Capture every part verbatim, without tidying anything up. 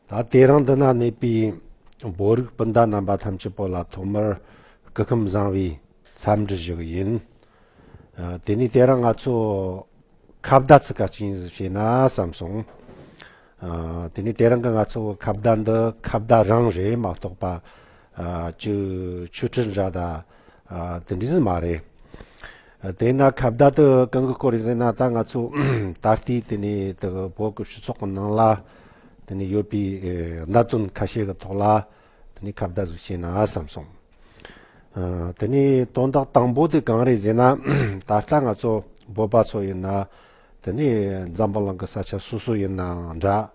ད་དེ་རིང་འདི་ན་གནས་པའི་བོད་རིགས་སྤུན་ཟླ་རྣམ་པ་ཐམས་ཅད་པོ་ལ་ཐོག་མར་སྐུ་ཁམས་བཟང་བའི་འཚམས་འདྲི་ཞུ་གི་ཡིན། ཨ། དེ་ནས་དེ་རིང་ང་ཚོ་ཁ་བརྡ་ཚིག་ཁ་ཅིག་བྱས་ན་བསམ་སོང་། ཨ། དེ་ནས་དེ་རིང་གི་ང་ཚོ་ཁ་བརྡ་འདི་ཁ་བརྡ་རང་རེད་མ་གཏོགས་པ། ཨ། ཅིག་ཆོས་ཁྲིད་འདྲ་ད། ཨ། དེ་འདྲ་ཟིག་མ་རེད། ཨ། དེས་ན་ཁ་བརྡ་དེ་གང་གི་སྐོར་རེད་ཟེར་ན། ད་ང་ཚོ་ད་ལྟའི་དེ་ནས་དེ་བོད་ཀྱི་སྤྱི་ཚོགས་ཀྱི་ནང་ལ་དེ་ནས་ཡོད་པའི་ཨེ་གནད་དོན་ཁ་ཤས་ཀྱི་ཐོག་ལ་དེ་ནས་ཁ་བརྡ་ཟིག་བྱས་ན་བསམ་སོང་། ཨ། དེ་ནས་དོན་དག་དང་པོ་དེ་གང་རེད་ཟེར་ན། ད་ལྟ་ང་ཚོ་བོད་པ་ཚོ་ཡིན་ན། དེ་ནས་འཛམ་བུ་གླིང་གི་ས་ཆ་སོ་སོ་ཡིན་ནའང་འདྲ།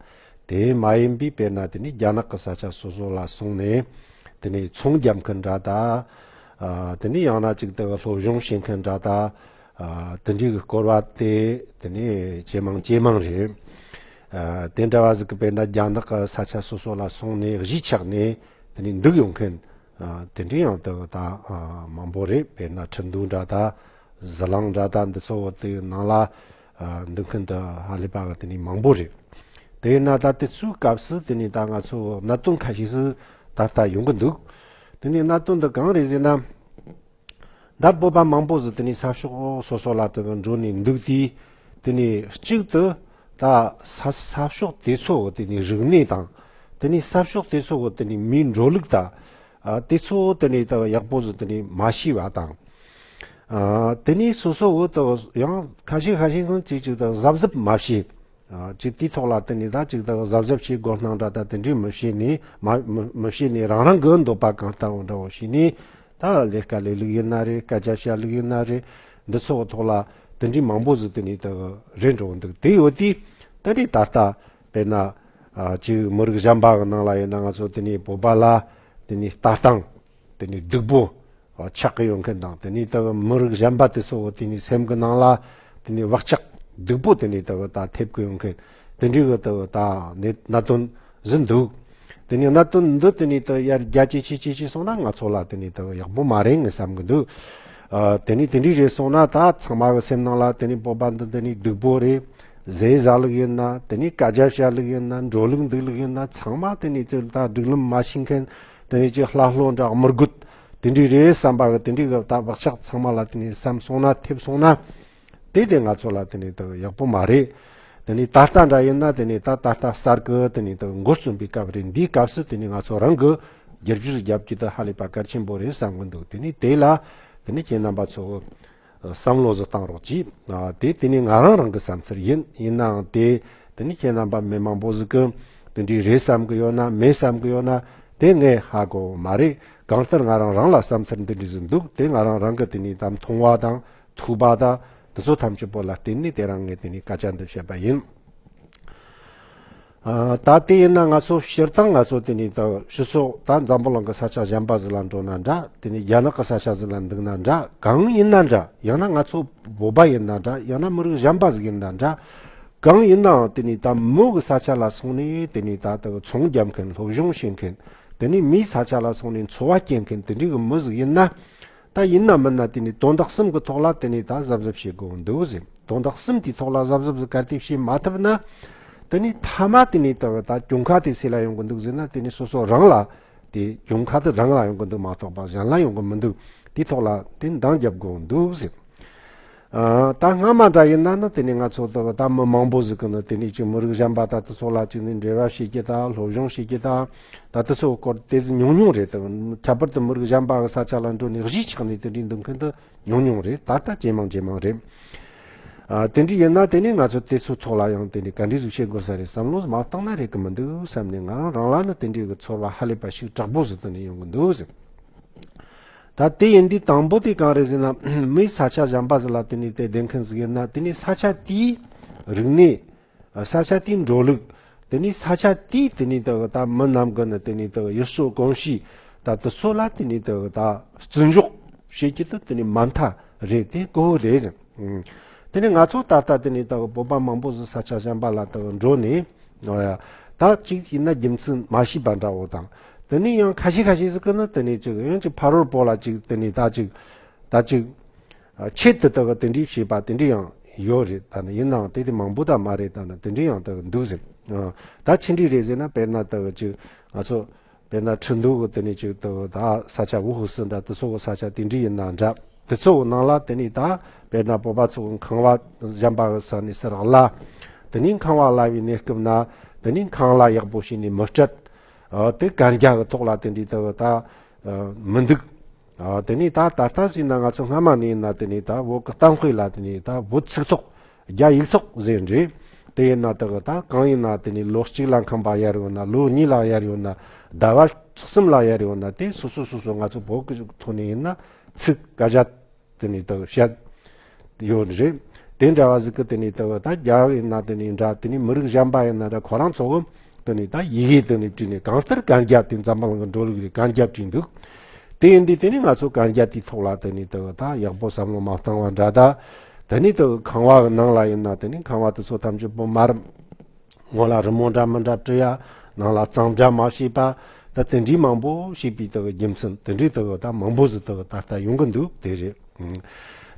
དེ་མ་ཡིན་པའི་དཔེར་ན་དེ་ནས་རྒྱ་ནག་གི་ས་ཆ་སོ་སོ་ལ་སོང་ནས་དེ་ནས་ཚོང་རྒྱབ་མཁན་འདྲ་ད། ཨ། དེ་ནས་ཡང་ན་ཅིག་དེ་སློབ་སྦྱོང་བྱེད་མཁན་འདྲ་ད། ཨ། དེ་འདྲའི་གི་སྐོར་བ་དེ་དེ་ནས་ཇེ་མང་ཇེ་མང་རེད། ཨ། དེ་འདྲ་བ་ཟིག་གི་དཔེར་ན་རྒྱ་ནག་གི་ས་ཆ་སོ་སོ་ལ་སོང་ནས་གཞིས་ཆགས་ནས་དེ་ནས་འདུག་ཡོང་མཁན། ཨ། དེ་འདྲའི་ཡང་དེ་ད། ཨ། མང་པོ་རེད། དཔེར་ན་ཁྲིན་ཏུའུ་འདྲ་ད། ཟི་ལིང་འདྲ་ད། འདི་ཚོ་བོ་དེའི་ནང་ལ། ཨ། འདུག་མཁན་དེ་ཧ་ལས་པ་གི་དེ་ནས་མང་པོ་རེད། དེས་ན་ད་དེ་ཚོའི་སྐབས་སུ་དེ་ནས་ད་ང་ཚོ་གནད་དོན་ཁ་ཤས་སུ་ད་ལྟ་ཡོང་གི་འདུག་དེ་ནས་གནད་དོན་འདི་གང་རེད་ཟེར་ན། ད་བོད་པ་མང་པོ་ཟིག་དེ་ནས་ས་ཕྱོགས་སོ་སོ་ལ་དེ་གི་འགྲོ་ནས་འདུག་དུས། དེ་ནས་གཅིག་ཏུ་ད་ས་ས་ཕྱོགས་དེ་ཚོ་གི་དེ་ནས་རིག་གནས་དང་། དེ་ནས་ས་ཕྱོགས་དེ་ཚོ་གི་དེ་ནས་མིའི་འགྲོ་ལུགས་དང་། ཨ། དེ་ཚོ་དེ་ནས་ད་ཡག་པོ་ཟིག་དེ་ནས་མ་ཤེས་པ་དང་། ཨ། དེ་ནས་སོ་སོ་བོ་ད་ཡང་ཁ་ཤས་ཁ་ཤས་ཟིག་ཅིག་ཅིག་ད་གཟབ་གཟབ་མ་བྱས། ཨ། ཅིག་དེའི་ཐོག་ལ་དེ་ནས་ད་ཅིག་ད་གཟབ་གཟབ་བྱེད་དགོས་སྣང་འདྲ་ད་དེ་འདྲའི་མི་བྱས་ནས། མ་མི་མི་བྱས་ནས་རང་རང་གི་འདོད་པ་གང་ལྟར་འོ་འདྲ་བོ་བྱས་ནས། ད་ལས་ཀ་ལས་ལུགས་ཡིན་ན་རེད། སྐད་ཆ་བཤད་ལུགས་ཡིན་ན་རེད། འདི་ཚོ་གི་ཐོག་ལ་དེ་འདྲའི་མང་པོ་ཟིག་དེ་ནས་ད་རེད་འགྲོ་འདུག་དེ་ཡོད་དུས་ད་རེས་ད་ལྟ་དཔེར་ན། ཨ། ཅིག་མི་རིགས་གཞན་པ་གི་ནང་ལ་ཡིན་ན་ང་ཚོ་དེ་ནས་བོད་པ་ལ་དེ་ནས་ལྟ་སྟངས་དེ་ནས་སྡུག་པོ་ཆགས་ཀྱི་ཡོད་མཁན་དང་། དེ་ནས་ད་མི་རིགས་གཞན་པ་དེ་ཚོ་དེ་ནས་སེམས་ཀྱི་ནང་ལ་དེ་ནས་བག་ཆགས་སྡུག་པོ་དེ་ནས་ད་ད་ཐེབས་ཀྱི་ཡོད་མཁན་དེ་འདྲའི་གི་ད་ད་གནད་གནད་དོན་ཟིག་འདུག་དེ་ནས་གནད་དོན་འདི་དེ་ནས་ད་ཡར་རྒྱ་ཇེ་ཆེ་ཇེ་ཆེ་སོང་ན་ང་ཚོ་ལ་དེ་ནས་ད་ཡག་པོ་མ་རེད་ངས་བསམ་གི་འདུག་ཨ། དེ་ནས་དེ་འདྲའི་རེད་སོང་ན་ད་ཚང་མ་གི་སེམས་ནང་ལ་དེ་ནས་བོད་པ་འདི་དེ་ནས་སྡུག་པོ་རེད། ཟས་ཟ་ལུགས་ཡིན་ན། དེ་ནས་སྐད་ཆ་བཤད་ལུགས་ཡིན་ན། འགྲོ་ལུགས་འདུག་ལུགས་ཡིན་ན། ཚང་མ་དེ་ནས་ཅིག་ད་སྒྲིག་ལམ་མ་ཤེས་མཁན། དེ་ནས་ཅིག་ལྷ་ལྷོ་འདྲ་དམུ་རྒོད་དེ་འདྲའི་རེད་བསམ་པ་གི་དེ་འདྲའི་གི་ད་བག་ཆགས་ཚང་མ་ལ་དེ་ནས་བསམ་སོང་ན། ཐེབས་སོང་ན། དེ་དེ་ང་ཚོ་ལ་དེ་ནས་ད་ཡག་པོ་མ་རེད། དེ་ནས་ད་ལྟ་འདྲ་ཡིན་ན་དེ་ནས་ད་ད་ལྟ་གསར་གི་དེ་ནས་ད་འགོ་རྩོམ་པའི་སྐབས་རེད། འདིའི་སྐབས་སུ་དེ་ནས་ང་ཚོ་རང་གི་བསྒྱུར་བཅོས་རྒྱབ་རྒྱུ་དེ་ཧ་ལས་པ་གལ་ཆེན་པོ་རེད་བསམ་གི་འདུག་དེ་ནས་དེ་ལ་དེ་ནས་ཁྱེད་རྣམ་པ་ཚོ་བསམ་བློ་ཟིག་བཏང་རོགས་གྱིས། ཨ། དེ་དེ་ནས་ང་རང་རང་གི་བསམ་ཚུལ་ཡིན། ཡིན་ནའང་དེ་དེ་ནས་ཁྱེད་རྣམ་པ་མི་མང་པོ་ཟིག་གི་དེ་འདྲའི་རེད་བསམ་གི་ཡོད་ན་མེད་བསམ་གི་ཡོད་ན་དེ་ངས་ཧ་གོ་མ་རེད། གང་ལྟར་ང་རང་རང་ལ་བསམ་ཚུལ་འདི་འདྲ་ཟིག་འདུག་དེ་ང་རང་རང་གི་དེ་ནས་ད་མཐོང་བ་དང་ཐུག་པ་དང་དེ་ཚོ་ཐམས་ཅད་པོ་ལ་བརྟེན་ནས་དེ་རིང་ངས་དེ་ནས་སྐད་ཆ་འདི་བཤད་པ་ཡིན། ཨ། ད་དེ་ཡིན་ན་ང་ཚོ་སྤྱིར་བཏང་ང་ཚོ་དེ་ནས་ད་སྤྱི་ཚོགས་ད་འཛམ་བུ་གླིང་གི་ས་ཆ་གཞན་པ་ཟིག་ལ་འགྲོ་ན་འདྲ། དེ་ནས་རྒྱ་ནག་གི་ས་ཆ་ཟིག་ལ་འདུག་ན་འདྲ། གང་ཡིན་ན་འདྲ། ཡང་ན་ང་ཚོ་བོད་པ་ཡིན་ན་འདྲ། ཡང་ན་མི་རིགས་གཞན་པ་ཟིག་ཡིན་ན་འདྲ། གང་ཡིན་ནའང་དེ་ནས་ད་མོ་གི་ས་ཆ་ལ་སོང་ནས་དེ་ནས་ད་ད་ཚོང་རྒྱབ་མཁན། སློབ་སྦྱོང་བྱེད་མཁན། དེ་ནས་མིའི་ས་ཆ་ལ་སོང་ནས་འཚོ་བ་སྐྱེལ་མཁན་དེ་འདྲའི་གི་མི་ཟིག་ཡིན་ན། ད་ཡིན་ན་མིན་ན་དེ་ནས་དོན་དག་གསུམ་གི་ཐོག་ལ་དེ་ནས་ད་གཟབ་གཟབ་བྱེད་དགོས་འདུག་ཟེར། དོན་དག་གསུམ་དེའི་ཐོག་ལ་གཟབ་གཟབ་ཟིག་གལ་ཏེ་བྱེད་མ་ཐུབ་ན། དེ་ནས་མཐའ་མ་དེ་ནས་ད་ད་གྱོང་ཁ་དེ་སུ་ལ་ཡོང་གི་འདུག་ཟེར་ན། དེ་ནས་སོ་སོ་རང་ལ་དེ་གྱོང་ཁ་དེ་རང་ལ་ཡོང་གི་འདུག་མ་གཏོགས་པ་གཞན་ལ་ཡོང་གི་མི་འདུག་དེའི་ཐོག་ལ་དེ་འདང་རྒྱབ་དགོས་འདུག་ཟེར། ཨ། ད་སྔ་མ་འདྲ་ཡིན་ན་ནི་དེ་ནས་ང་ཚོ་ད་ད་མི་མང་པོ་ཟིག་གི་ནི་དེ་ནས་ཅིག་མི་རིགས་གཞན་པ་ད་དེ་ཚོ་ལ་ཅིག་ནི་འབྲེལ་བ་བྱེད་རྒྱུ་དང་སློབ་སྦྱོང་བྱེད་རྒྱུ་དང་། ད་དེ་ཚོ་སྐོར་དེ་ཟིག་ཉུང་ཉུང་རེད། ད་ཁྱད་པར་དུ་མི་རིགས་གཞན་པ་གི་ས་ཆ་ལ་འགྲོ་ནས་གཞིས་ཆགས་ནས་དེ་འདྲའི་འདུག་མཁན་དེ་ཉུང་ཉུང་རེད། ད་ལྟ་ཇེ་མང་ཇེ་མང་རེད། ཨ། དེ་འདྲ་ཡིན་ན་དེ་ནས་ང་ཚོ་དེ་ཚོའི་ཐོག་ལ་ཡང་དེ་འདྲའི་ག་འདྲ་ཟིག་བྱེད་དགོས་ས་རེད། བསམ་བློ་མ་བཏང་ན་རེད་གི་མི་འདུག་བསམ་ནས་ང་རང་རང་ལ་ནི་དེ་འདྲའི་གི་ཚོར་བ་ཧ་ལས་པ་ཞིག་དྲག་པོ་ཟིག་དེ་ནས་ཡོང་གི་འདུག་ཟེར། ད་དེ་ཡིན་དུས་དང་པོ་དེ་གང་རེད་ཟེར་ན། མིའི་ས་ཆ་གཞན་པ་ཟིག་ལ་དེ་ནས་དེ་བསྡད་མཁན་ཟིག་ཡིན་ན། དེ་ནས་ས་ཆ་དེའི་རིག་གནས། ས་ཆ་དེའི་འགྲོ་ལུགས། དེ་ནས་ས་ཆ་དེའི་དེ་ནས་དེ་ད་མི་རྣམས་ཀྱི་ནི་དེ་ནས་དེ་ཡུལ་སྲོལ་གོམས་གཤིས་ད་དེ་ཚོ་ལ་དེ་ནས་དེ་ད་བརྩི་འཇོག་བྱེད་རྒྱུ་དེ་དེ་ནས་མ་མཐའ་རེད། དེ་གོ་བོ་རེད་ཟེར། ཨང་། དེ་ནས་ང་ཚོ་ད་ལྟ་དེ་ནས་དེ་བོད་པ་མང་པོ་ཟིག་ས་ཆ་གཞན་པ་ལ་དེ་འགྲོ་ནས། ཨོ་ཡ། ད་ཅིག་ཡིན་ན་རྒྱུ་མཚན་མ་ཤེས་པ་འདྲ་བོ་དང་། དེ་ནས་ཡང་ཁ་ཤས་ཁ་ཤས་ཟིག་གི་ནི་དེ་ནས་ཅིག་ཡང་ཅིག་ཕ་རོལ་པོ་ལ་ཅིག་དེ་ནས་ད་ཅིག་ད་ཅིག་ཆེད་དུ་དག་དེ་འདྲའི་བྱས་པ་དེ་འདྲ་ཡང་ཡོད་རེད། ད་ནི་ཡིན་ནའང་དེ་དེ་མང་པོ་ད་མ་རེད། ད་ནི་དེ་འདྲ་ཡང་དག་འདུག་ཟེར། ཨ། ད་ཆི་འདྲ་རེད་ཟེར་ན། དཔེར་ན་ད་གི་ཅིག་ང་ཚོ་དཔེར་ན་ཁྲིན་ཏུའུ་གི་དེ་ནས་ཅིག་ད་གི་ད་ས་ཆ་ཝུ་ཧུ་སི་འདྲ་དེ་ཚོ་གི་ས་ཆ་དེ་འདྲ་ཡིན་ན་འདྲ། དེ་ཚོ་གི་ནང་ལ་དེ་ནས་ད་དཔེར་ན་བོད་པ་ཚོ་གི་ཁང་བ་གཞན་པ་གི་ས་ནས་ཟུར་གླ། དེ་ནས་ཁང་བ་གླ་བའི་གནས་སྐབས་ན་དེ་ནས་ཁང་གླ་ཡག་པོ་བྱས་ནས་མི་སྤྲད། ཨ། དེ་གན་རྒྱ་གི་ཐོག་ལ་དེ་འདྲའི་ད་གི་ད་ཨ་མི་འདུག་ཨ། དེ་ནས་ད་ད་ལྟ་ཟེར་ན་ང་ཚོ་སྔ་མ་ནས་ཡིན་ན་དེ་ནས་ད་བོད་ཀྱི་གཏམ་དཔེ་ལ་དེ་ནས་ད་བོད་ཚིག་ཐོག་རྒྱ་ཡིག་ཐོག་ཟེར་རེད། དེ་ཡིན་ན་ད་གི་ད་གང་ཡིན་ན་དེ་ནས་ལོ་གཅིག་ལ་ཁང་པ་གཡར་ཡོད་ན། ལོ་གཉིས་ལ་གཡར་ཡོད་ན། ཟླ་བ་གསུམ་ལ་གཡར་ཡོད་ན། དེ་སོ་སོ་སོ་སོ་ང་ཚོ་བོད་ཀྱི་ཐོག་ནས་ཡིན་ན་ཚིག་སྐད་ཆ་དེ་ནས་ད་བཤད་ཡོད་རེད། དེ་འདྲ་བ་ཟིག་གི་དེ་ནས་ད་ད་རྒྱ་ཡིན་ན་དེ་ནས་འདྲ། དེ་ནས་མི་རིགས་གཞན་པ་ཡིན་ན་འདྲ། ཁོ་རང་ཚོ་གི་དེ་ནས་ད་ཡི་གེ་དེ་ནས་བྲིས་ནས་གང་ལྟར་གན་རྒྱ་དེ་འཛམ་བུ་གླིང་གི་འགྲོ་ལུགས་རེད། གན་རྒྱ་བྲིས་འདུག་དེ་ཡིན་དུས་དེ་ནས་ང་ཚོ་གན་རྒྱ་དེའི་ཐོག་ལ་དེ་ནས་ད་ད་ཡག་པོ་བསམ་བློ་མ་བཏང་བ་འདྲ། ད་དེ་ནས་ད་ཁང་བ་གི་ནང་ལ་ཡིན་ན་དེ་ནས་ཁང་བ་དེ་ཚོ་ཐམས་ཅད་པོ་དམར། ངོ་ལ་རི་མོ་འདྲ་མི་འདྲ་བྲི་ཡ། ནང་ལ་གཙང་སྦྲ་མ་བྱས་པ། ད་དེ་འདྲའི་མང་པོ་བྱས་པའི་ད་རྒྱུ་མཚན་དེ་འདྲའི་ད་ད་མང་པོ་ཟིག་ད་ད་ལྟ་ཡོང་གི་འདུག་དེ་རེད། ཨང་།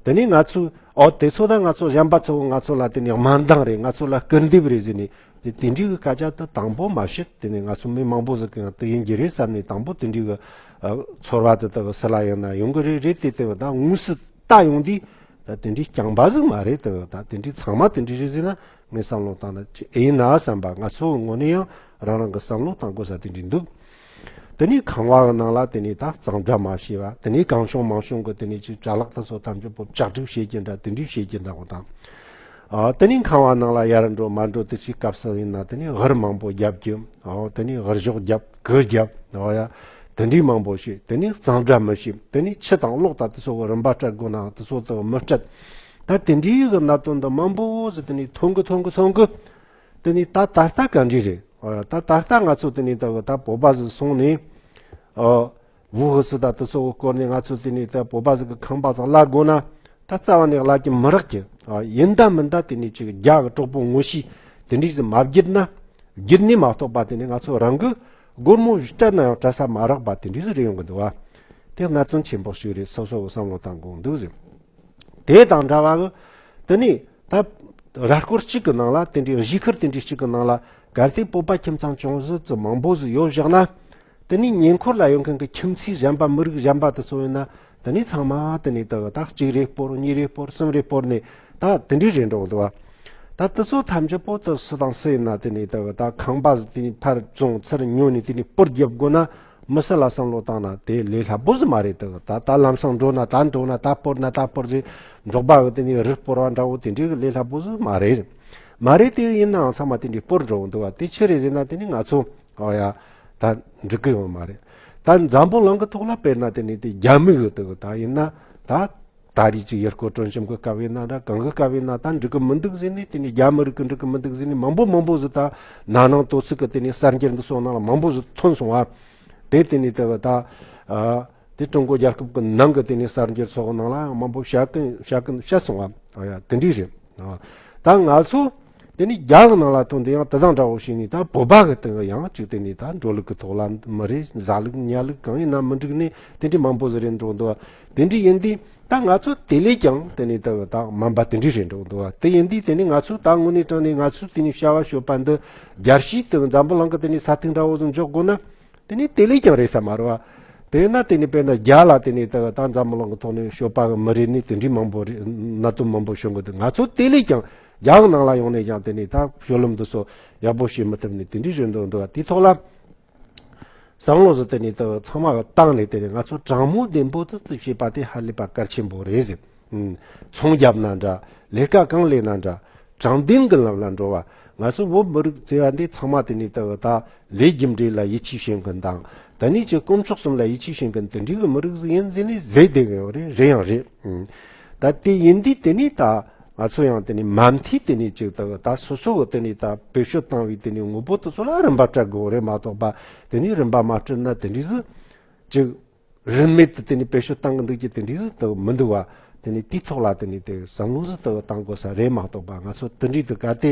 དེ་ནས་ང་ཚོས། ཨོ། དེ་ཚོ་ད་ང་ཚོ་གཞན་པ་ཚོ་ང་ཚོ་ལ་དེ་ནས་དམར་མདངས་རེད། ང་ཚོ་ལ་སྐུར་འདེབས་རེད་ཟེར་ནས་དེ་དེ་འདྲའི་གི་སྐད་ཆ་ད་དང་པོ་མ་བཤད། དེ་ནས་ང་ཚོ་མི་མང་པོ་ཟིག་གིས་ཡང་དེ་ཡིན་གྱི་རེད་བསམ་ནས་དང་པོ་དེ་འདྲའི་གི་ཨ་ཚོར་བ་དེ་ད་གི་སུ་ལ་ཡིན་ན་ཡོང་གི་རེད། རེད་དེ་དེ་ད་དངོས་སུ་ལྟ་ཡོང་དུས་ད་དེ་འདྲའི་རྐྱང་པ་ཟིག་མ་རེད། ད་ད་དེ་འདྲའི་ཚང་མ་དེ་འདྲའི་རེད་ཟེར་ན། ངས་བསམ་བློ་བཏང་ན་ཅི་ཨེ་ཡིན་ན་བསམ་པ། ང་ཚོའི་ངོས་ནས་ཡང་རང་རང་གི་བསམ་བློ་བཏང་དགོས་ས་དེ་འདྲ་འདུག་དེ་ནས་ཁང་བ་གི་ནང་ལ་དེ་ནས་ད་གཙང་སྦྲ་མ་བྱས་པ། དེ་ནས་གང་བྱུང་མང་བྱུང་གི་དེ་ནས་ཅིག་ཅ་ལག་དེ་ཚོ་ཐམས་ཅད་པོ་ལྕགས་སྒྲིག་བྱེད་ཀྱི་འདྲ། དེ་འདྲ་བྱེད་ཀྱི་འདྲ་བོ་དང་། ཨ། དེ་ནས་ཁང་བ་ནང་ལ་ཡར་འགྲོ་མར་འགྲོ་དེ་ཅིག་སྐབས་སུ་ཡིན་ན་དེ་ནས་གུར་མང་པོ་རྒྱབ་རྒྱུ། ཨོ། དེ་ནས་གུར་ཞོག་རྒྱབ། གུར་རྒྱབ། ཨོ་ཡ། དེ་འདྲའི་མང་པོ་བྱས། དེ་ནས་གཙང་སྦྲ་མི་བྱེད། དེ་ནས་ཆུ་དང་གློག་དང་དེ་ཚོ་གི་རིན་པ་སྤྲད་དགོས་ན་དེ་ཚོ་དག་མི་སྤྲད། ད་དེ་འདྲའི་གི་གནད་དོན་འདི་མང་པོ་ཟིག་དེ་ནས་ཐོན་གི་ཐོན་གི་ཐོན་གི། དེ་ནས་ད་ད་ལྟ་ག་འདྲ་རེད། ཨོ་ཡ། ད་ད་ལྟ་ང་ཚོ་དེ་ནས་ད་ད་བོད་པ་ཟིག་སོང་ནས། ཨོ། ཝུ་ཧུ་སི་ད་དེ་ཚོ་གི་སྐོར་ནས་ང་ཚོ་དེ་ནས་ད་བོད་པ་ཟིག་གི་ཁང་པ་ཟིག་གླ་དགོས་ན། ད་རྩ་བ་ནས་གླ་རྒྱུ་མི་རག་གི། ཨ། ཡིན་ད་མིན་ད་དེ་ནས་ཅིག་རྒྱ་གི་གྲོགས་པོ་ངོ་ཤེས་དེ་འདྲ་ཟིག་མ་བརྒྱུད་ན། བརྒྱུད་ནས་མ་གཏོགས་པ་དེ་ནས་ང་ཚོ་རང་གི་སྒོར་མོ་བཞི་སྤྲད་ན་ཡང་སྤྲད་ས་མ་རག་པ་དེ་འདྲ་ཟིག་རེད་ཡོང་གི་འདུག་བ། དེ་གནད་དོན་ཆེན་པོ་ཞིག་རེད། སོ་སོ་གི་བསམ་བློ་བཏང་དགོས་འདུག་ཟེར། དེ་དང་འདྲ་བ་གི། དེ་ནས་ད་ར་སྐོར་གཅིག་གི་ནང་ལ་དེ་འདྲའི་གཞིས་ཁུལ་དེ་འདྲའི་གཅིག་གི་ནང་ལ་གལ་ཏེ་བོད་པ་ཁྱིམ་ཚང་ཅུང་ཟད་ཙམ་མང་པོ་ཟིག་ཡོད་བཞག་ན། དེ་ནས་ཉེ་འཁོར་ལ་ཡོད་མཁན་གྱི་ཁྱིམ་མཚེས་གཞན་པ་མི་རིགས་གཞན་པ་དེ་ཚོ་ཡིན་ན། དེ་ནས་ཚང་མ་དེ་ནས་ད་ད་གཅིག་རེ་སྤོར། གཉིས་རེ་སྤོར། གསུམ་རེ་སྤོར་ནས་ད་དེ་འདྲའི་རེད་འགྲོ་འདུག་བ། ད་དེ་ཚོ་ཐམས་ཅད་པོ་ད་སུ་དང་སུ་ཡིན་ན་དེ་ནས་ད་ད་ཁང་པ་ཟིག་དེ་ནས་ཕར་བཙོང་ཚུར་ཉོ་ནས་དེ་ནས་སྤོར་རྒྱབ་དགོས་ན། མི་སེར་ལ་བསམ་བློ་བཏང་ན་དེ་ལས་སླ་པོ་ཟིག་མ་རེད། ད་ད་ད་ལམ་སང་འགྲོ་ན་ད་འགྲོ་ན། ད་སྤོར་ན་ད་སྤོར་ཟེར། འབྲོག་པ་གི་དེ་ནས་རི་སྤོར་བ་འདྲ་བོ་དེ་འདྲའི་གི་ལས་སླ་པོ་ཟིག་མ་རེད། མ་རེད། དེ་ཡིན་ནའང་ཚང་མ་དེ་འདྲའི་སྤོར་འགྲོ་འདུག་བ། དེ་ཆི་རེད་ཟེར་ན་དེ་ནས་ང་ཚོ། ཨོ་ཡ། ད་འགྲིག་གི་ཡོད་མ་རེད། ད་འཛམ་བུ་གླིང་གི་ཐོག་ལ་དཔེར་ན་དེ་ནས་དེ་རྒྱ་མི་གི་དེ་གི་ད་ཡིན་ན་ད། ད་རེས་ཀྱི་ཡུལ་སྐོར་སྤྲོ་འཆམ་གྱི་སྐབས་ཡིན་ན་འདྲ། གང་གི་སྐབས་ཡིན་ན་ད་འགྲིག་གི་མི་འདུག་ཟེར་ནས། དེ་ནས་རྒྱ་མི་རིགས་ཀྱི་འགྲིག་གི་མི་འདུག་ཟེར་ནས་མང་པོ་མང་པོ་ཟིག་ད་ན་ནིང་དོ་ཚིགས་ཀྱི་དེ་ནས་གསར་འགྱུར་འདི་ཚོ་ནང་ལ་མང་པོ་ཟིག་ཐོན་སོང་བ། དེ་དེ་ནས་དེ་གི་ད། ཨ། དེ་ཀྲུང་གོ་རྒྱལ་ཁབ་ཀྱི་ནང་གི་དེ་ནས་གསར་འགྱུར་སོགས་ནང་ལ་ཡང་མང་པོ་བཤད་ཀྱིན་བཤད་ཀྱིན་བཤད་སོང་བ། ཨ་ཡ། དེ་འདྲ་རེད། ཨ། ད་ང་ཚོ་དེ་ནས་རྒྱ་གི་ནང་ལ་ཐོན་དེ་ཡང་དེ་དང་འདྲ་བོ་བྱས་ནས། ད་བོད་པ་གི་སྟེང་གི་ཡང་ཅིག་དེ་ནས་ད་འགྲོ་ལུགས་ཀྱི་ཐོག་ལ་མི་རེད། ཟ་ལུགས་ཉལ་ལུགས་གང་ཡིན་ན་མི་འགྲིག་ནས་དེ་འདྲ་མང་པོ་ཟིག་རེད་འགྲོ་འདུག་དེ་འདྲ་ཡིན་དུས་ད་ང་ཚོ་དེ་ལས་ཀྱང་དེ་ནས་ད་ད་དམན་པ་དེ་འདྲ་རེད་འགྲོ་འདུག་དེ་ཡིན་དུས་དེ་ནས་ང་ཚོ་ད་དངོས་གནས་དྲང་ནས་ང་ཚོས་དེ་ནས་བྱ་བ་སྤྱོད་པ་འདི་རྒྱལ་སྤྱིའི་སྟེང་འཛམ་བུ་གླིང་གི་དེ་ནས་ས་ཐིག་འདྲ་བོ་ཟིག་འཇོག་དགོས་ན། དེ་ནས་དེ་ལས་ཀྱང་རེད་ས་མ་རེད་བ། དེས་ན་དེ་ནས་དཔེར་ན་རྒྱ་ལ་དེ་ནས་ད་ད་འཛམ་བུ་གླིང་གི་ཐོག་ནས་སྤྱོད་པ་གི་མི་རེད་ནི་དེ་འདྲའི་མང་པོ་རེད། གནད་དོན་མང་པོ་བྱུང་གི་འདུག་ང་ཚོ་དེ་ལས་ཀྱང་རྒྱ་གི་ནང་ལ་ཡོང་ནས་ཀྱང་དེ་ནས་ད་སྤྱོད་ལམ་འདི་ཚོ་ཡག་པོ་བྱེད་མི་ཐུབ་ནས་དེ་འདྲའི་རེད་འདུག་འདུག་དེ་ཐོག་ལ་བསམ་བློ་ཟིག་དེ་ནས་ད་ཚང་མ་གི་བཏང་ནས་དེ་ནས་ང་ཚོ་དྲང་མོ་བདེན་པོ་དུ་བྱེད་པ་དེ་ཧ་ལས་པ་གལ་ཆེན་པོ་རེད་ཟེར། ཨུམ། ཚོང་རྒྱབ་ན་འདྲ། ལས་ཀ་གང་ལས་ན་འདྲ། དྲང་བདེན་གྱི་ལམ་ལ་འགྲོ་བ། ང་ཚོ་བོད་མི་རིགས་ཟེར་བ་འདི་ཚང་མ་དེ་ནས་ད་ད་ལས་རྒྱུ་འབྲས་ལ་ཡིད་ཆེས་བྱེད་མཁན་དང་། ད་ནི་ཅིག་དཀོན་མཆོག་གསུམ་ལ་ཡིད་ཆེས་བྱེད་མཁན་དེ་འདྲའི་གི་མི་རིགས་ཟིག་ཡིན་ཟེར་ནས་ཟེར་བསྡད་ཡོད་རེད། རེད་ཡང་རེད། ཨུམ། ད་དེ་ཡིན་དུས་དེ་ནས་ད་ང་ཚོ་ཡང་དེ་ནས་མ་མཐའི་དེ་ནས་ཅིག་ད་ད་སོ་སོ་གི་དེ་ནས་ད་བེད་སྤྱོད་བཏང་བའི་དེ་ནས་དངོས་པོ་དེ་ཚོ་ལ་རིན་པ་སྤྲད་དགོས་རེད་མ་གཏོགས་པ། དེ་ནས་རིན་པ་མ་སྤྲད་ན་དེ་འདྲའི་ཟིག་ཅིག་རིན་མེད་དུ་དེ་ནས་བེད་སྤྱོད་བཏང་གི་འདུག་ཀྱི་དེ་འདྲའི་ཟིག་ཏུ་མི་འདུག་བ། དེ་ནས་དེའི་ཐོག་ལ་དེ་ནས་དེ་བསམ་བློ་ཟིག་ཏུ་བཏང་དགོས་ས་རེད་མ་གཏོགས་པ། ང་ཚོ་དེ་འདྲའི་དུ་གལ་ཏེ་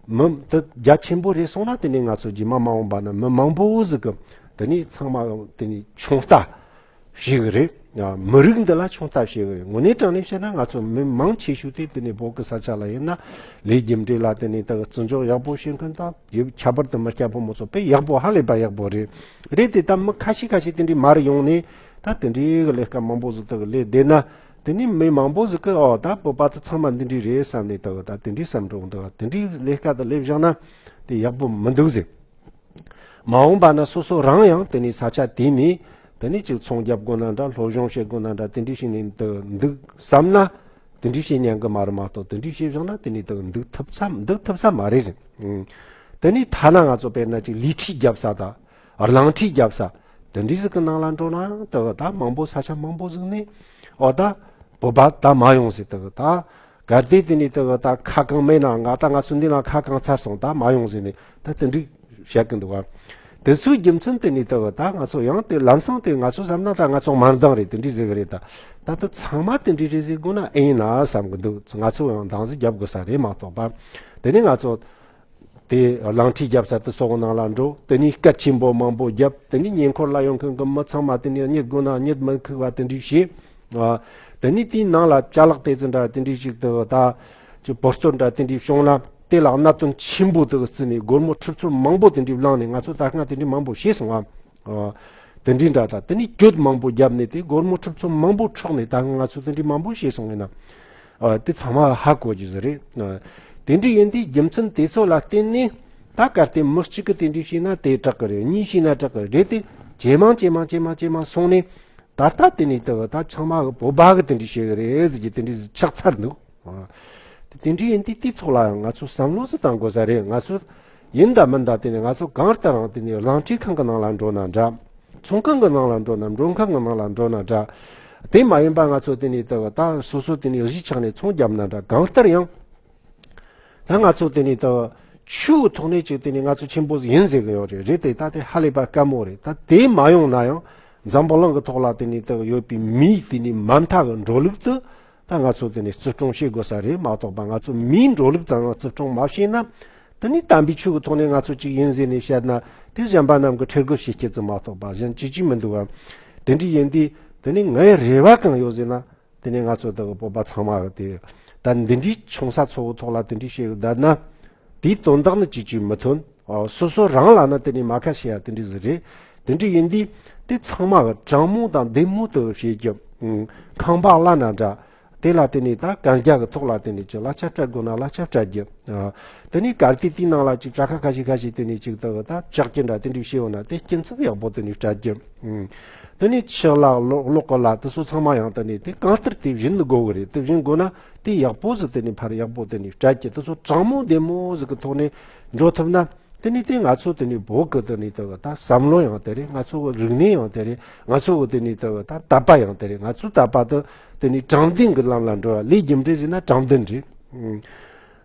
མི་དེ་རྒྱ་ཆེན་པོ་རེད་སོང་ན། དེ་ནས་ང་ཚོ་རྗེས་མ་མ་འོངས་པ་ན་མི་མང་པོ་ཟིག་གི་དེ་ནས་ཚང་མ་དེ་ནས་ཆུང་ལྟ་ ཞིག་རེད། ཨ། མི་རིགས་འདི་ལ་ཆུང་ལྟ་ཞིག་རེད། དངོས་གནས་དྲང་གནས་བཤད་ན་ང་ཚོ་མི་མང་ཆེ་ཤོས་དེ་དེ་ནས་བོད་ཀྱི་ས་ཆ་ལ་ཡིན་ན་ལས་རྒྱུ་འབྲས་ལ་དེ་ནས་ད་བརྩི་འཇོག་ཡག་པོ་བྱེད་མཁན་དང་། ཁྱད་པར་དུ་མི་སྐྱ་ཕོ་མོ་ཚོ་དཔེ་ཡག་པོ་ཧ་ལས་པ་ཡག་པོ་རེད། རེད་དེ་ད་མི་ཁ་ཤས་ཁ་ཤས་དེ་འདྲའི་མར་ཡོང་ནས་ད་དེ་འདྲའི་གི་ལས་ཀ་མང་པོ་ཟིག་ད་གི་ལས་བསྡད་ན། དེ་ནས་མི་མང་པོ་ཟིག་གིས་ཨོ་ད་བོད་པ་དེ་ཚང་མ་འདི་འདྲའི་རེད་བསམ་ནས་ད་གི་ད་དེ་འདྲའི་བསམ་འགྲོ་འདུག་དེ་འདྲའི་ལས་ཀ་དེ་ལས་བཞག་ན་དེ་ཡག་པོ་མི་འདུག་ཟེར། མ་འོངས་པ་ན་སོ་སོ་རང་ཡང་དེ་ནས་ས་ཆ་དེ་ནས་དེ་ནས་ཅིག་ཚོང་རྒྱབ་དགོས་ན་འདྲ། སློབ་སྦྱོང་བྱེད་དགོས་ན་འདྲ། དེ་འདྲས་བྱས་ནས་འདུག་འདུག་བསམ་ན་དེ་འདྲས་བྱེད་ཉན་གི་མ་རེད་མ་གཏོགས། དེ་འདྲས་བྱས་བཞག་ན་དེ་ནས་འདུག་འདུག་ཐུབ་ས་འདུག་ཐུབ་ས་མ་རེད་ཟེར། ཨང་། དེ་ནས་ཐ་ན་ང་ཚོ་དཔེར་ན་ཅིག་ལས་ཁྲིད་རྒྱབ་ས་དང་གླིང་ཁྲིད་རྒྱབ་ས་དེ་འདྲས་ཟིག་གི་ནང་ལ་འགྲོ་ན་ད་ད་མང་པོ་ས་ཆ་མང་པོ་ཟིག་ནས་ཨོ་ད་བོད་པ་ད་མ་ཡོང་ཟེར། ད་ད། གལ་ཏེ་དེ་ནས་དེ་གི་ད་ཁ་གང་མེད་ན། ང་ད་ང་ཚོ་འདི་ན་ཁ་གང་ཚར་སོང་། ད་མ་ཡོང་ཟེར་ནས་ད་དེ་འདྲ་བཤད་གི་འདུག་བ། དེ་ཚོའི་རྒྱུ་མཚན་དེ་ནས་དེ་གི་ད་ང་ཚོ་ཡང་དེ་ལམ་སང་དེ་ང་ཚོ་བསམ་ན་ད་ང་ཚོ་མ་འདང་རེད། དེ་འདྲ་ཟེར་གི་རེད། ད་ད་དེ་ཚང་མ་དེ་འདྲ་རེད་ཟེར་དགོས་ན་ཨེ་ཡིན་ན་བསམ་གི་འདུག་ང་ཚོ་ཡང་འདང་ཟིག་རྒྱབ་དགོས་ས་རེད་མ་གཏོགས་པ། དེ་ནས་ང་ཚོ་དེ་གླིང་ཁྲིད་རྒྱབ་ས་དེ་སོགས་ནང་ལ་འགྲོ། དེ་ནས་སྐད་ཆེན་པོ་མང་པོ་རྒྱབ། དེ་ནས་ཉེ་འཁོར་ལ་ཡོང་མཁན་གི་མི་ཚང་མ་དེ་ནས་གཉིད་དགོས་ན་གཉིད་མི་ཁུག་པ་དེ་འདྲ་བྱེད། ཨ། དེ་ནས་དེའི་ནང་ལ་ཅ་ལག་དེ་ཚོ་འདྲ་དེ་འདྲ་ཞིག་ཏུ་ད་ཅིག་པོ་སྟོར་འདྲ་དེ་འདྲ་བྱུང་ན་དེ་ལ་གནད་དོན་ཆེན་པོ་དེ་བརྩིས་ནས་སྒོར་མོ་ཁྲི་ཚོ་མང་པོ་དེ་འདྲ་བླངས་ནས། ང་ཚོ་ད་སྔ་དེ་འདྲ་མང་པོ་བྱས་སོང་ཨ། ཨ། དེ་འདྲ་འདྲ་ད་དེ་ནས་གྱོད་མང་པོ་བརྒྱབ་ནས་དེ་སྒོར་མོ་ཁྲི་ཚོ་མང་པོ་འཕྲོག་ནས་ད་སྔ་ང་ཚོ་དེ་འདྲ་མང་པོ་བྱས་སོང་ཡིན་ན། ཨ། དེ་ཚང་མ་ཧ་གོ་རྒྱུ་ཟིག་རེད། ཨ། དེ་འདྲ་ཡིན་དུས་རྒྱུ་མཚན་དེ་ཚོ་ལ་བརྟེན་ནས་ད་གལ་ཏེ་མི་གཅིག་གིས་དེ་འདྲ་བྱས་ན་དེ་དྲག་གི་རེད། གཉིས་བྱས་ན་དྲག་གི་རེད། དེ་ཇེ་མང་ཇེ་མང་ཇེ་མང་ཇེ་མང་སོང་ནས། ད་ལྟ་དེ་ནས་ད་ད་ཚང་མ་གི་བོད་པ་གི་དེ་འདྲ་བྱེད་གི་རེད་ཟེར་གྱི་དེ་འདྲ་ཆགས་ཚར་འདུག་ཨ། དེ་དེ་འདྲ་ཡིན་དུས་དེའི་ཐོག་ལ་ཡང་ང་ཚོ་བསམ་བློ་ཟིག་བཏང་དགོས་ས་རེད། ང་ཚོ་ཡིན་ད་མིན་ད་དེ་ནས་ང་ཚོ་གང་ལྟར་རང་དེ་ནས་གླིང་ཁྲིད་ཁང་གི་ནང་ལ་འགྲོ་ན་འདྲ། ཚོང་ཁང་གི་ནང་ལ་འགྲོ་ན། མགྲོན་ཁང་གི་ནང་ལ་འགྲོ་ན་འདྲ། དེ་མ་ཡིན་པ་ང་ཚོ་དེ་ནས་ད་ད་སོ་སོ་དེ་ནས་གཞིས་ཆགས་ནས་ཚོང་བརྒྱབ་ན་འདྲ། གང་ལྟར་ཡང་། ད་ང་ཚོ་དེ་ནས་ད་ཆོས་ཐོག་ནས་ཅིག་དེ་ནས་ང་ཚོ་ཆེན་པོ་ཡིན་ཟེར་གི་ཡོད་རེད། རེད་དེ་ད་དེ་ཧ་ལས་པ་དཀའ་མོ་རེད། ད་དེ་མ་ཡོང་ན་ཡང་འཛམ་བུ་གླིང་གི་ཐོག་ལ་དེ་ནས་ད་ཡོད་པའི་མིའི་དེ་ནས་མ་མཐའ་གི་འགྲོ་ལུགས་དེ་ད་ང་ཚོ་དེ་ནས་བརྩི་སྲུང་བྱེད་དགོས་ས་རེད་མ་གཏོགས་པ། ང་ཚོ་མིའི་འགྲོ་ལུགས་ཙམ་ཡང་བརྩི་སྲུང་མ་བྱས་ན། དེ་ནས་དམ་པའི་ཆོས་ཀྱི་ཐོག་ནས་ང་ཚོ་གཅིག་ཡིན་ཟེར་ནས་བཤད་ན་དེ་གཞན་པ་རྣམས་ཀྱིས་ཁྲེལ་དགོད་བྱེད་རྒྱུ་ཙམ་མ་གཏོགས་པ་གཞན་ཅི་ཅི་མི་འདུག་བ། དེ་འདྲ་ཡིན་དུས་དེ་ནས་ངའི་རེ་བ་གང་ཡོད་ཟེར་ན། དེ་ནས་ང་ཚོ་དག་བོད་པ་ཚང་མ་གི་དེ་ད་འདི་འདྲའི་ཆུང་ས་ཚོ་བོ་ཐོག་ལ་དེ་འདྲའི་བཤད་ཡོད་ད་ན། དེའི་དོན་དག་ནི་ཅི་ཅི་མི་ཐོན། ཨོ། སོ་སོ་རང་ལ་ནི་དེ་ནས་མ་ཁ་བཤད་ཡ་དེ་འདྲ་ཟིག་རེད། དེ་འདྲ་ཡིན་དུས་དེ་ཚང་མ་གི་དྲང་མོ་དང་བདེན་མོ་དུ་བཤད་རྒྱུ། ཨང་། ཁང་པ་གླ་ན་འདྲ། དེ་ལ་དེ་ནས་ད་གན་རྒྱ་གི་ཐོག་ལ་དེ་ནས་ཅིག་གླ་ཆ་སྤྲད་དགོས་ན་གླ་ཆ་སྤྲད་རྒྱུ། ཨ། དེ་ནས་གལ་ཏེ་དེའི་ནང་ལ་ཅིག་དྲ་ཁ་ཁ་ཤས་ཁ་ཤས་དེ་ནས་ཅིག་ད་ད་ལྕགས་ཀྱི་འདྲ་དེ་འདྲ་བཤད་ཡོད་ན་དེ་སྐྱིན་ཚབ་ཡག་པོ་དེ་ནས་སྤྲད་རྒྱུ། ཨང་། དེ་ནས་ཕྱི་གླ་གློག་གློག་གི་གླ་དེ་ཚོ་ཚང་མ་ཡང་དེ་ནས་དེ་གང་ལྟར་དེ་བྱིན་དགོས་གི་རེད། དེ་བྱིན་དགོས་ན་དེ་ཡག་པོ་ཟིག་དེ་ནས་ཕར་ཡག་པོ་དེ་ནས་སྤྲད་རྒྱུ། དེ་ཚོ་དྲང་མོ་བདེན་མོ་ཟིག་གི་ཐོག་ནས་འགྲོ་ཐུབ་ན། དེ་ནས་དེ་ང་ཚོ་དེ་ནས་བོད་གི་དེ་ནས་དེ་གི་ད་བསམ་བློ་ཡང་དེ་རེད། ང་ཚོ་གི་རིག་གནས་ཡང་དེ་རེད། ང་ཚོ་གི་དེ་ནས་དེ་གི་ད་དད་པ་ཡང་དེ་རེད། ང་ཚོའི་དད་པ་དེ་དེ་ནས་དྲང་བདེན་གི་ལམ་ལ་འགྲོ་བ། ལས་རྒྱུ་འབྲས་ཟེར་ན་དྲང་བདེན་རེད། ཨང་།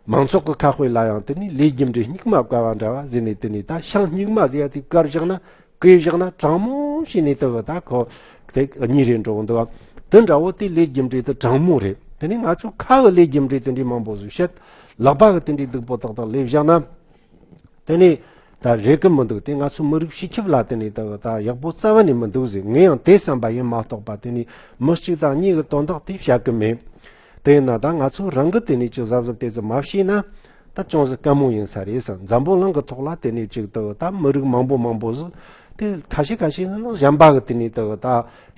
མང་ཚོགས་ཀྱི་ཁ་དཔེ་ལ་ཡང་དེ་ནས་ལས་རྒྱུ་འབྲས་སྙིགས་མ་བཀར་བ་འདྲ་བ་ཟེར་ནས། དེ་ནས་ད་ཤིང་སྙིགས་མ་ཟེར་ཡ་དེ་བཀར་བཞག་ན། བཀོད་བཞག་ན་དྲང་མོ་བྱས་ནས་དེ་གི་ད་ཁོ་དེ་གཉིས་རེད་འགྲོ་འདུག་བ། དེ་འདྲ་བོ་དེ་ལས་རྒྱུ་འབྲས་དེ་དྲང་མོ་རེད། དེ་ནས་ང་ཚོ་ཁ་གི་ལས་རྒྱུ་འབྲས་དེ་འདྲའི་མང་པོ་ཟིག་བཤད། ལག་པ་གི་དེ་འདྲའི་སྡུག་པོ་ཏག་ཏག་ལས་བཞག་ན། དེ་ནས་ད་རེད་གི་མི་འདུག་དེ་ང་ཚོ་མི་རིགས་སྤྱི་ཁྱབ་ལ་དེ་ནས་ད་ད་ཡག་པོ་རྩ་བ་ནས་མི་འདུག་ཟེར། ངས་ཡང་དེ་བསམ་པ་ཡིན་མ་གཏོགས་པ། དེ་ནས་མི་གཅིག་དང་གཉིས་ཀྱི་དོན་དག་དེ་བཤད་གི་མེད། དེ་ཡིན་ན་ད་ང་ཚོ་རང་གི་དེ་ནས་ཅིག་གཟབ་གཟབ་དེ་ཚོ་མ་བྱས་ན་ད་ཅུང་ཟད་དཀའ་མོ་ཡིན་ས་རེད་བསམ། འཛམ་བུ་གླིང་གི་ཐོག་ལ་དེ་ནས་ཅིག་ད་ད་མི་རིགས་མང་པོ་མང་པོ་ཟིག་དེ་ཁ་ཤས་ཁ་ཤས་ནི་གཞན་པ་གི་དེ་ནས་ད་ད་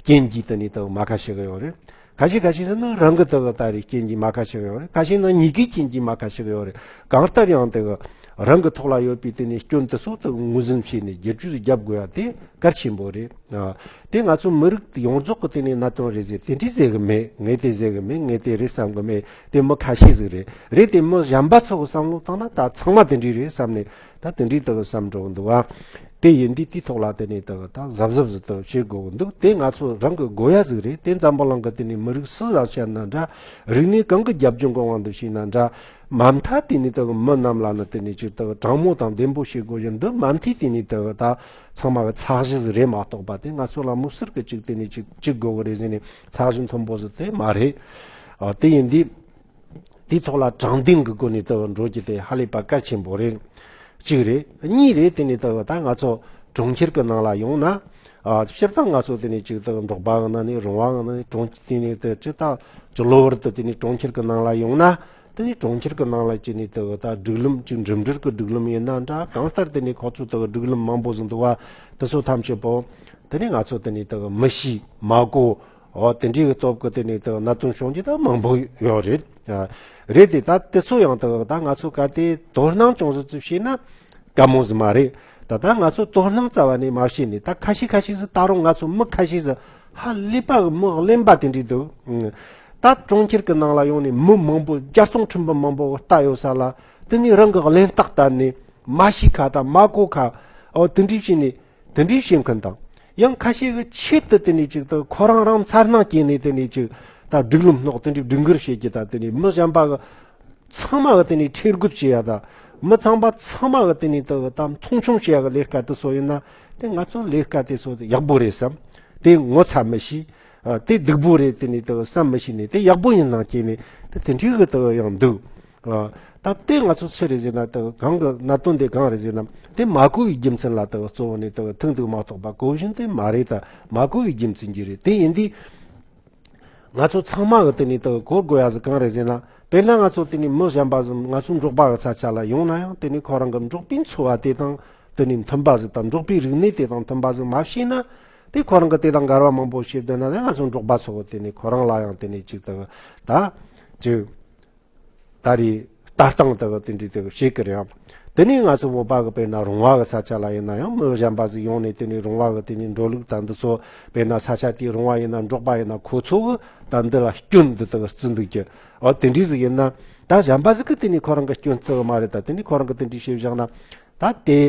རྐྱེན་གྱིས་དེ་ནས་ད་མ་ཁ་ཤས་གི་ཡོད་རེད། ཁ་ཤས་ཁ་ཤས་ཟེར་ན་རང་གི་དེ་གི་ད་རེས་རྐྱེན་གྱིས་མ་ཁ་ཤས་ཡོད་རེད། ཁ་ཤས་ན་གཉིས་ཀའི་རྐྱེན་གྱིས་མ་ཁ་ཤས་ཡོད་རེད། གང་ལྟར་ཡང་དེ་གི་རང་གི་ཐོག་ལ་ཡོད་པའི་དེ་ནས་སྐྱོན་དེ་ཚོ་དེ་གི་ངོས་འཛིན་བྱས་ནས་བསྒྱུར་བཅོས་རྒྱབ་དགོས་ཡ་དེ་གལ་ཆེན་པོ་རེད། ཨ། དེ་ང་ཚོ་མི་རིགས་ཡོངས་རྫོགས་ཀྱི་དེ་ནས་གནད་དོན་རེད་ཟེར་དེ་འདྲས་ཟེར་གི་མེད། ངས་དེ་ཟེར་གི་མེད། ངས་དེ་རེད་བསམ་གི་མེད། དེ་མི་ཁ་ཤས་ཟིག་རེད། རེད་དེ་མི་གཞན་པ་ཚོ་གི་བསམ་བློ་བཏང་ན་ད་ཚང་མ་དེ་འདྲས་རེད་བསམ་ནས། ད་དེ་འདྲའི་ལྟ་བུ་བསམ་འགྲོ་གི་འདུག་ཨ། དེ་ཡིན་དུས་དེའི་ཐོག་ལ་དེ་ནས་ལྟ་བུ་ད་གཟབ་གཟབ་ཟིག་ལྟ་བུ་བྱེད་དགོས་གི་འདུག་དེ་ང་ཚོ་རང་གི་དགོས་ཡ་ཟིག་རེད། དེ་འཛམ་བུ་གླིང་གི་དེ་ནས་མི་རིགས་སུ་ལ་བཤད་ན་འདྲ། རིག་གནས་གང་གི་རྒྱབ་ལྗོངས་གི་དབང་དུ་བྱས་ན་འདྲ། མ་མཐའ་དེ་ནས་ལྟ་བུ་མི་རྣམས་ལ་ནི་དེ་ནས་ཅིག་ལྟ་བུ་དྲང་མོ་དང་བདེན་པོ་བྱེད་དགོས་ཡ་འདི་མ་མཐའི་དེ་ནས་ལྟ་བུ་ད་ཚང་མ་གི་ཚད་གཞི་ཟིག་རེད་མ་གཏོགས་པ། དེ་ང་ཚོ་ལ་མི་སུ་གི་ཅིག་དེ་ནས་ཅིག་ཅིག་དགོས་གི་རེད་ཟེར་ནས་ཚད་གཞི་མཐོན་པོ་ཟིག་དེ་མ་རེད། ཨ། དེ་ཡིན་དུས། དེའི་ཐོག་ལ་དྲང་བདེན་གྱི་སྒོ་ནས་ལྟ་བུ་འགྲོ་རྒྱུ་དེ་ཧ་ལས་པ་གལ་ཆེན་པོ་རེད། གཅིག་རེད། གཉིས་རེད། དེ་ནས་ལྟ་བུ་ད་ང་ཚོ་ གྲོང་ཁྱེར་གྱི་ནང་ལ་ཡོང་ན། ཨ། སྤྱིར་བཏང་ང་ཚོ་དེ་ནས་ཅིག་ད་འབྲོག་པ་གི་ནང་ནས་རོང་བ་གི་ནང་ནས་གྲོང་དེ་ནས་དེ་ཅིག་ད་ཅིག་གློ་བུར་དུ་དེ་ནས་གྲོང་ཁྱེར་གྱི་ནང་ལ་ཡོང་ན། དེ་ནས་གྲོང་ཁྱེར་གྱི་ནང་ལ་ཅིག་ནས་དེ་ད་སྒྲིག་ལམ་ཅིག་འགྲིམ་འགྲུལ་གྱི་སྒྲིག་ལམ་ཡིན་ན་འདྲ། གང་ལྟར་དེ་ནས་ཁོ་ཚོ་དེ་སྒྲིག་ལམ་མང་པོ་ཟིག་འདུག་བ། དེ་ཚོ་ཐམས་ཅད་པོ་དེ་ནས་ང་ཚོ་དེ་ནས་དེ་མི་ཤེས་མ་གོ། འོ་དེ་འདྲའི་གི་སྟོབས་ཀྱི་དེ་ནས་དེ་གནད་དོན་བྱུང་རྒྱུ་ད་མང་པོ་ཡོད་རེད། ཨ། རེད་དེ། ད་དེ་ཚོ་ཡང་དེ་ད་ང་ཚོ་གལ་ཏེ་དོ་སྣང་ཅུང་ཟད་ཙམ་བྱས་ན་དཀའ་མོ་ཟིག་མ་རེད། ད་ལྟ་ང་ཚོ་དོ་སྣང་རྩ་བ་ནས་མ་བྱས་ནས། ད་ཁ་ཤས་ཁ་ཤས་ཟིག་ད་རུང་ང་ཚོ་མི་ཁ་ཤས་ཟིག་ཧ་ལས་པ་གི་མི་གླེན་པ་དེ་འདྲ་འདུག་ཨང་། ད་གྲོང་ཁྱེར་གྱི་ནང་ལ་ཡོང་ནས་མི་མང་པོ་བརྒྱ་སྟོང་ཁྲི་འབུམ་མང་པོ་ལྟ་ཡོད་ས་ལ། དེ་ནས་རང་གི་གླེན་རྟགས་ལྟ་ནས། མ་ཤེས་ཁ་དང་མ་གོ་ཁ། འོ་དེ་འདྲ་བྱས་ནས། དེ་འདྲའི་བྱེད་མཁན་དང་། ཡང་ཁ་ཤས་ཀྱི་ཆེད་དུ་དེ་ནས་ཅིག་ད་ཁོ་རང་རང་འཚར་སྣང་སྐྱེས་ནས་དེ་ནས་ཅིག་ད་སྒྲིག་ལམ་སྣོག་དེ་འདྲའི་སྒྲིག་འགལ་བྱེད་རྒྱུ་དང་། དེ་ནས་མི་གཞན་པ་གི་ཚང་མ་གི་དེ་ནས་ཁྲེལ་དགོད་བྱེད་ཡ་དང་། མི་ཚང་མ་ཚང་མ་གི་དེ་ནས་ད་ད་མཐོང་ཆུང་བྱེད་ཡ་གི་ལས་ཀ་དེ་ཚོ་ཡིན་ན། དེ་ང་ཚོ་ལས་ཀ་དེ་ཚོ་ཡག་པོ་རེད་བསམ། དེ་ངོ་ཚ་མི་ཤེས། ཨ། དེ་སྡུག་པོ་རེད། དེ་ནས་ད་བསམ་མི་ཤེས་ནས། དེ་ཡག་པོ་ཡིན་སྣང་སྐྱེས་ནས། དེ་དེ་འདྲའི་གི་ད་ཡང་འདུག་ཨ། ད་དེ་ང་ཚོ་ཆི་རེད་ཟེར་ན། ད་གང་གི་གནད་དོན་དེ་གང་རེད་ཟེར་ན། དེ་མ་གོ་བའི་རྒྱུ་མཚན་ལ་ད་གཙོ་བོ་ནས་ད་ཐུག་འདུག་མ་གཏོགས་པ། གོ་བཞིན་དེ་མ་རེད། ད་མ་གོ་བའི་རྒྱུ་མཚན་གྱིས་རེད། དེ་ཡིན་དུས་ང་ཚོ་ཚང་མ་གི་དེ་ནས་ད་གོ་དགོས་ཡ་ཟིག་གང་རེད་ཟེར་ན། དཔེར་ན་ང་ཚོ་དེ་ནས་མི་གཞན་པ་ཟིག་ང་ཚོ་འབྲོག་པ་གི་ས་ཆ་ལ་ཡོང་ན་ཡང་། དེ་ནས་ཁོ་རང་གི་འབྲོག་པའི་འཚོ་བ་དེ་དང་དེ་ནས་མཐུན་པ་ཟིག་དང་། འབྲོག་པའི་རིག་གནས་དེ་དང་མཐུན་པ་ཟིག་མ་ཤེས་ན། དེ་ཁོ་རང་གི་དེ་དང་འགལ་བ་མང་པོ་བྱེད་བསྡད་ན། ང་ཚོ་འབྲོག་པ་ཚོ་གི་དེ་ནས་ཁོ་རང་ལ་ཡང་དེ་ནས་ཅིག་ད་ད་ཅིག་ད་རེས་ལྟ་སྟངས་དག་དེ་འདྲའི་དག་བྱེད་ཀྱི་རེད། དེ་ནས་ང་ཚོ་བོད་པ་གི་དཔེར་ན་རོང་བ་གི་ས་ཆ་ལ་ཡིན་ན་ཡང་། མི་གཞན་པ་ཟིག་ཡོང་ནས་དེ་ནས་རོང་བ་གི་དེ་ནས་འགྲོ་ལུགས་དང་འདི་ཚོ། དཔེར་ན་ས་ཆ་དེའི་རོང་བ་ཡིན་ན་འབྲོག་པ་ཡིན་ན་ཁོ་ཚོ་གི་ད་འདི་ལ་སྐྱོན་འདི་དག་བརྩི་འདུག་གི། འོ་དེ་འདྲའི་ཟིག་ཡིན་ན། ད་གཞན་པ་ཟིག་གིས་དེ་ནས་ཁོ་རང་གི་སྐྱོན་བརྩི་གི་མ་རེད། ད་དེ་ནས་ཁོ་རང་གིས་དེ་འདྲའི་བྱས་བཞག་ན། ད་དེ་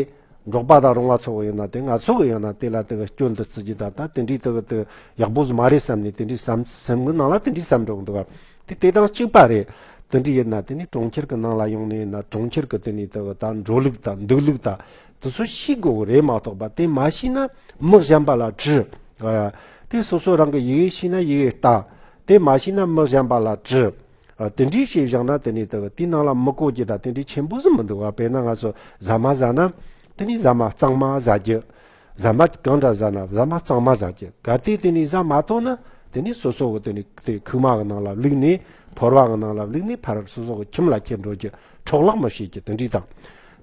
འབྲོག་པ་དང་རོང་བ་ཚོ་གི་ཡིན་ན། དེ་ང་ཚོ་གི་ཡིན་ན། དེ་ལ་དེ་གི་སྐྱོན་འདི་བརྩི་རྒྱུ་དང་། ད་དེ་འདྲའི་དེ་གི་དེ་ཡག་པོ་ཟིག་མ་རེད་བསམ་ནས། དེ་འདྲའི་བསམ་སེམས་གི་ནང་ལ་དེ་འདྲའི་བསམ་འགྲོ་གི་འདུག་ག། དེ་དེ་དང་གཅིག་པ་རེད། དེ་འདྲ་ཡིན་ན་དེ་ནས་གྲོང་ཁྱེར་གྱི་ནང་ལ་ཡོང་ནས་ཡིན་ན། གྲོང་ཁྱེར་གྱི་དེ་ནས་དེ་གི་ད་འགྲོ་ལུགས་དང་འདུག་ལུགས་དང་དེ་ཚོ་ཤེས་དགོས་གི་རེད་མ་གཏོགས་པ། དེ་མ་ཤེས་ན་མི་གཞན་པ་ལ་དྲི། ཨ། དེ་སོ་སོ་རང་གི་ཡི་གེ་ཤེས་ན་ཡི་གེ་ལྟ། དེ་མ་ཤེས་ན་མི་གཞན་པ་ལ་དྲི། ཨ། དེ་འདྲའི་བྱས་བཞག་ན་དེ་ནས་དེ་གི་དེའི་ནང་ལ་མི་གོ་རྒྱུ་དང་དེ་འདྲའི་ཆེན་པོ་ཟིག་མི་འདུག་ག། དཔེར་ན་ང་ཚོ་ཟ་མ་ཟ་ན། དེ་ནས་ཟ་མ་གཙང་མ་ཟ་རྒྱུ། ཟ་མ་གང་འདྲ་ཟ་ན་ཟ་མ་གཙང་མ་ཟ་རྒྱུ། གལ་ཏེ་དེ་ནས་ཟ་མ་ཐུབ་ན། དེ་ནས་སོ་སོ་གི་དེ་ནས་དེ་ཁུག་མ་གི་ནང་ལ་བླུགས་ནས། ཕོར་བ་གི་ནང་ལ་བླུགས་ནས་ཕར་སོ་སོ་གི་ཁྱིམ་ལ་ཁྱེར་འགྲོ་རྒྱུ། འཕྲོ་བརླག་མི་བྱེད་རྒྱུ་དེ་འདྲའི་དང་།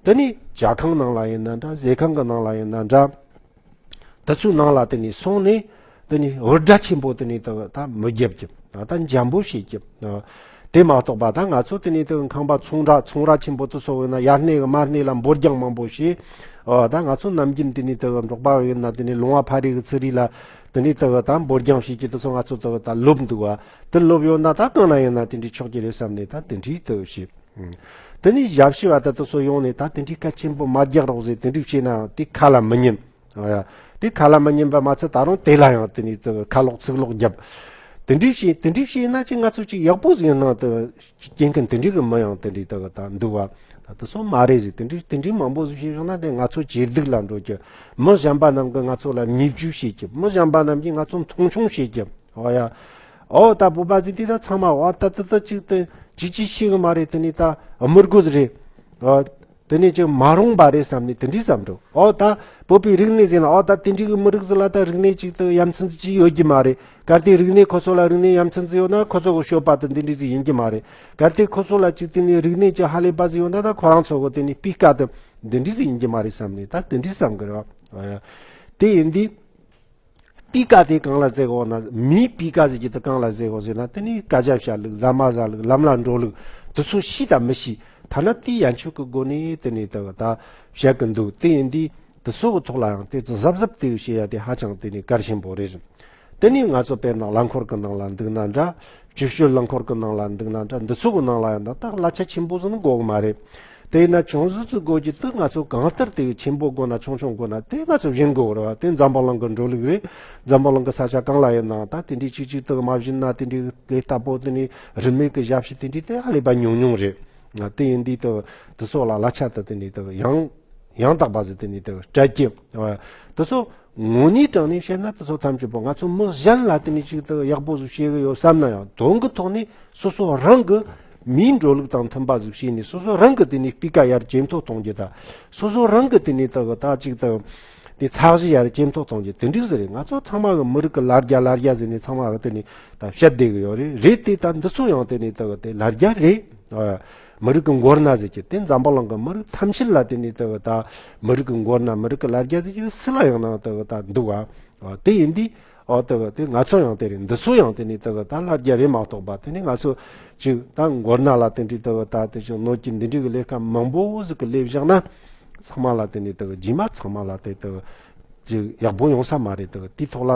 དེ་ནས་ཇ་ཁང་ནང་ལ་ཡིན་ན་འདྲ། ཟས་ཁང་གི་ནང་ལ་ཡིན་ན་འདྲ། དེ་ཚོའི་ནང་ལ་དེ་ནས་སོང་ནས། དེ་ནས་འུར་སྒྲ་ཆེན་པོ་དེ་ནས་དེ་ད་མི་རྒྱབ་ཀྱི། ད་འཇམ་པོ་བྱེད་ཀྱི། དེ་མ་གཏོགས་པ་ད་ང་ཚོ་དེ་ནས་དེ་ཁང་པ་ཚོང་ར་ཚོང་ར་ཆེན་པོ་དེ་ཚོ་ཡིན་ན། ཡར་སྣེ་གི་མར་སྣེ་ལ་འབོར་རྒྱང་མང་པོ་བྱས། ཨོ་ད་ང་ཚོ་ནམ་རྒྱུན་དེ་ནས་དེ་འབྲོག་པ་ཡིན་ན། དེ་ནས་ལུང་བ་ཕ་རི་གི་ཚི་རི་ལ་དེ་ནས་དེ་ད་འབོར་རྒྱང་བྱེད་ཀྱི་དེ་ཚོ་ང་ཚོ་དེ་ད་ལོབས་འདུག་བ། དེ་ལོབས་ཡོད་ན་ད་གང་ན་ཡིན་ན་དེ་འདྲའི་ཆོག་གི་རེད་བསམ་ནས། ད་དེ་འདྲའི་དེ་བྱེད། དེ་ནས་ཞབས་ཕྱི་བ་ད་དེ་ཚོ་ཡོང་ནས། ད་དེ་འདྲའི་སྐད་ཆེན་པོ་མ་རྒྱག་རོགས་ཟེར། དེ་འདྲའི་བྱས་ན་དེ་ཁ་ལ་མི་ཉན། ཨ་ཡ། དེ་ཁ་ལ་མི་ཉན་པ་མ་ཚད་ད་རུང་དེ་ལ་ཡང་དེ་ནས་ཁ་ལོག་ཚིག་ལོག་རྒྱབ། དེ་འདྲའི་བྱས། དེ་འདྲའི་བྱས་ན་ཅིག་ང་ཚོ་ཅིག་ཡག་པོ་ཟིག་ཡིན་སྣང་དུ་སྐྱེ་མཁན་དེ་འདྲའི་གི་མི་ཡང་དེ་འདྲའི་ད་གི་ད་འདུག་བ། ད་དེ་ཚོ་མ་རེད་ཟེར། དེ་འདྲའི་དེ་འདྲའི་མང་པོ་ཟིག་བྱས་བཞག་ན་དེ་ང་ཚོ་ཇེ་སྡུག་ལ་འགྲོ་རྒྱུ། མི་གཞན་པ་རྣམས་ཀྱིས་ང་ཚོ་ལ་བརྙས་བཅོས་བྱེད་རྒྱུ། མི་གཞན་པ་རྣམས་ཀྱིས་ང་ཚོ་མཐོང་ཆུང་བྱེད་རྒྱུ། ཨོ་ཡ། ཨོ་ད་བོད་པ་ཟིག་དེ་ད་ཚང་མ། ཨོ་ད་དེ་ད་ཅིག་དེ་ཅིག་ཅིག་ཤེས་གི་མ་རེད། དེ་ནས་ད་དམུ་རྒོད་རེད། ཨོ། དེ་ནས་ཅིག་མ་རུངས་པ་རེད་བསམ་ནས་དེ་འདྲའི་བསམ་འགྲོ། ཨོ་ད་བོད་པའི་རིག་གནས་ཟེར་ན། ཨོ་ད་དེ་འདྲའི་གི་མི་རིགས་ཟིག་ལ་ད་རིག་གནས་ཅིག་ད་ཡ་མཚན་ཅིག་ཡོད་རྒྱུ་མ་རེད། གལ་ཏེ་རིག་གནས་ཁོ་ཚོ་ལ་རིག་གནས་ཡ་མཚན་ཅིག་ཡོད་ན་ཁོ་ཚོ་གི་སྤྱོད་པ་ད་འདི་འདྲའི་ཟིག་ཡིན་རྒྱུ་མ་རེད། གལ་ཏེ་ཁོ་ཚོ་ལ་ཅིག་དེ་ནས་རིག་གནས་ཅིག་ཧ་ལས་པ་ཟིག་ཡོད་ན་ད་ཁོ་རང་ཚོ་གི་དེ་ནས་སྤུས་ཀ་ད་འདི་འདྲའི་ཟིག་ཡིན་རྒྱུ་མ་རེད་བསམ་ནས། ད་དེ་འདྲའི་བསམ་གི་རེད་བ། ཨོ་ཡ། དེ་ཡིན་དུས། སྤུས་ཀ་དེ་གང་ལ་ཟེར་གོ་ན། མིའི་སྤུས་ཀ་ཟེར་རྒྱུ་དེ་གང་ལ་ཟེར་གོ་ཟེར་ན། དེ་ནི་སྐད་ཆ་བཤད་ལུགས། ཟ་མ་ཟ་ལུགས། ལམ་ལ་འགྲོ་ལུགས། དེ་ཚོ་ཤེས་དང་མི་ཤེས། ཐ་ན་དེ་ཡན་ཆོད་ཀྱི་སྒོ་ནས་དེ་ནས་ད་ད་བཤད་ཀྱི་འདུག། དེ་ཡིན་དུས་དེ་ཚོ་གི་ཐོག་ལ་ཡང་དེ་ཚོ་གཟབ་གཟབ་དེ་བྱེད་ཡ་དེ་ཧ་ཅང་དེ་ནི་གལ་ཆེན་པོ་རེད། དེ་ནི་ང་ཚོ་དཔེར་ན་རླངས་འཁོར་གྱི་ནང་ལ་འདུག་ན་འདྲ། ཆུ་ཤུལ་རླངས་འཁོར་གྱི་ནང་ལ་འདུག་ན་འདྲ། འདི་ཚོ་གི་ནང་ལ་ཡང་ད་ད་གླ་ཆ་ཆེན་པོ་ཟིག་ནི་དགོས་གི་མ་རེད། དེ་ཡིན་ན་ཅུང་ཟད་ཙམ་དགོས་རྒྱུ་དེ། ང་ཚོ་གང་ལྟར་དེ་ཆེན་པོ་དགོས་ན་ཆུང་ཆུང་དགོས་ན་དེ་ང་ཚོ་བྱིན་དགོས་རེད་བ། དེ་འཛམ་བུ་གླིང་གི་འགྲོ་ལུགས་རེད། འཛམ་བུ་གླིང་གི་ས་ཆ་གང་ལ་ཡིན་ནའང་ད་དེ་འདྲའི་ཅིག་ཅིག་དེ་མ་བྱིན་ན། དེ་འདྲའི་ལས་སླ་པོ་དེ་ནི་རིན་མེད་ཀྱི་ཞབས་ཕྱི་དེ་འདྲའི་དེ་ཧ་ལས་པ་ཉུང་ཉུང་རེད། ང་དེ་ཡིན་དུས་དེ་དེ་ཚོ་ལ་གླ་ཆ་དེ་དེ་ནི་དེ་ཡང་ཡང་དག་པ་ཟིག་དེ་ནི་དེ་སྤྲད་ཀྱི། དེ་ཚོ་དངོས་གནས་དྲང་གནས་བཤད་ན་དེ་ཚོ་ཐམས་ཅད་པོ་ང་ཚོ་མི་གཞན་ལ་དེ་ནི་ཅིག་དེ་ཡག་པོ་ཟིག་བྱེད་གི་ཡོད་བསམ་ན་ཡང་། དོན་གྱི་ཐོག་ནས་སོ་སོ་རང་གི་མིའི་འགྲོ་ལུགས་དང་མཐུན་པ་ཟིག་བྱས་ནས། སོ་སོ་རང་གི་དེ་ནས་སྤུས་ཀ་ཡར་ཇེ་མཐོ་གཏོང་རྒྱུ་དང་། སོ་སོ་རང་གི་དེ་ནས་དེ་ད་ཅིག་དེ་ དེ་ཚད་གཞི་ཡར་ཇེ་མཐོ་གཏོང་རྒྱུ་དེ་འགྲིག་ཟེར་རེད། ང་ཚོ་ཚང་མ་གི་མི་རིགས་ཀྱི་ལ་རྒྱ་ལ་རྒྱ་ཟེར་ནས་ཚང་མ་གི་དེ་ནས་ད་བཤད་བསྡད་གི་ཡོད་རེད། རེད་དེ་ད་འདི་ཚོ་ཡང་དེ་ནས་ད་གི་དེ་ལ་རྒྱ་རེད། ཨ། མི་རིགས་ཀྱི་མགོ་ན་ཟེར་གྱི་དེ་འཛམ་བུ་གླིང་གི་མི་རིགས་ཐམས་ཅད་ལ་དེ་ནས་ད་གི་ད་མི་རིགས་ཀྱི་མགོ་ན་མི་རིགས་ཀྱི་ལ་རྒྱ་ཟེར་གྱི་སུ་ལ་ཡང་ན་ད་གི་ད་འདུག་ཨ། ཨ། དེ་ཡིན་དུས་ཨོ་ད་གི་དེ་ང་ཚོ་ཡང་དེ་རེད། འདི་ཚོ་ཡང་དེ་ནས་ད་གི་ད་ལ་རྒྱ་རེད་མ་གཏོགས་པ། དེ་ནས་ང་ཚོ་ཅིག་ད་མགོ་ན་ལ་དེ་འདྲའི་ད་གི་ད་དེ་ཅིག་གནོད་ཀྱི་འདི་འདྲའི་གི་ལས་ཀ་མང་པོ་ཟིག་གི་ལས་བཞག་ན། ཚང་མ་ལ་དེ་ནས་དེ་གི་རྗེས་མ་ཚང་མ་ལ་དེ་དེ་གི་ཅིག་ཡག་པོ་ཡོང་ས་མ་རེད། དེ་གི་དེའི་ཐོག་ལ་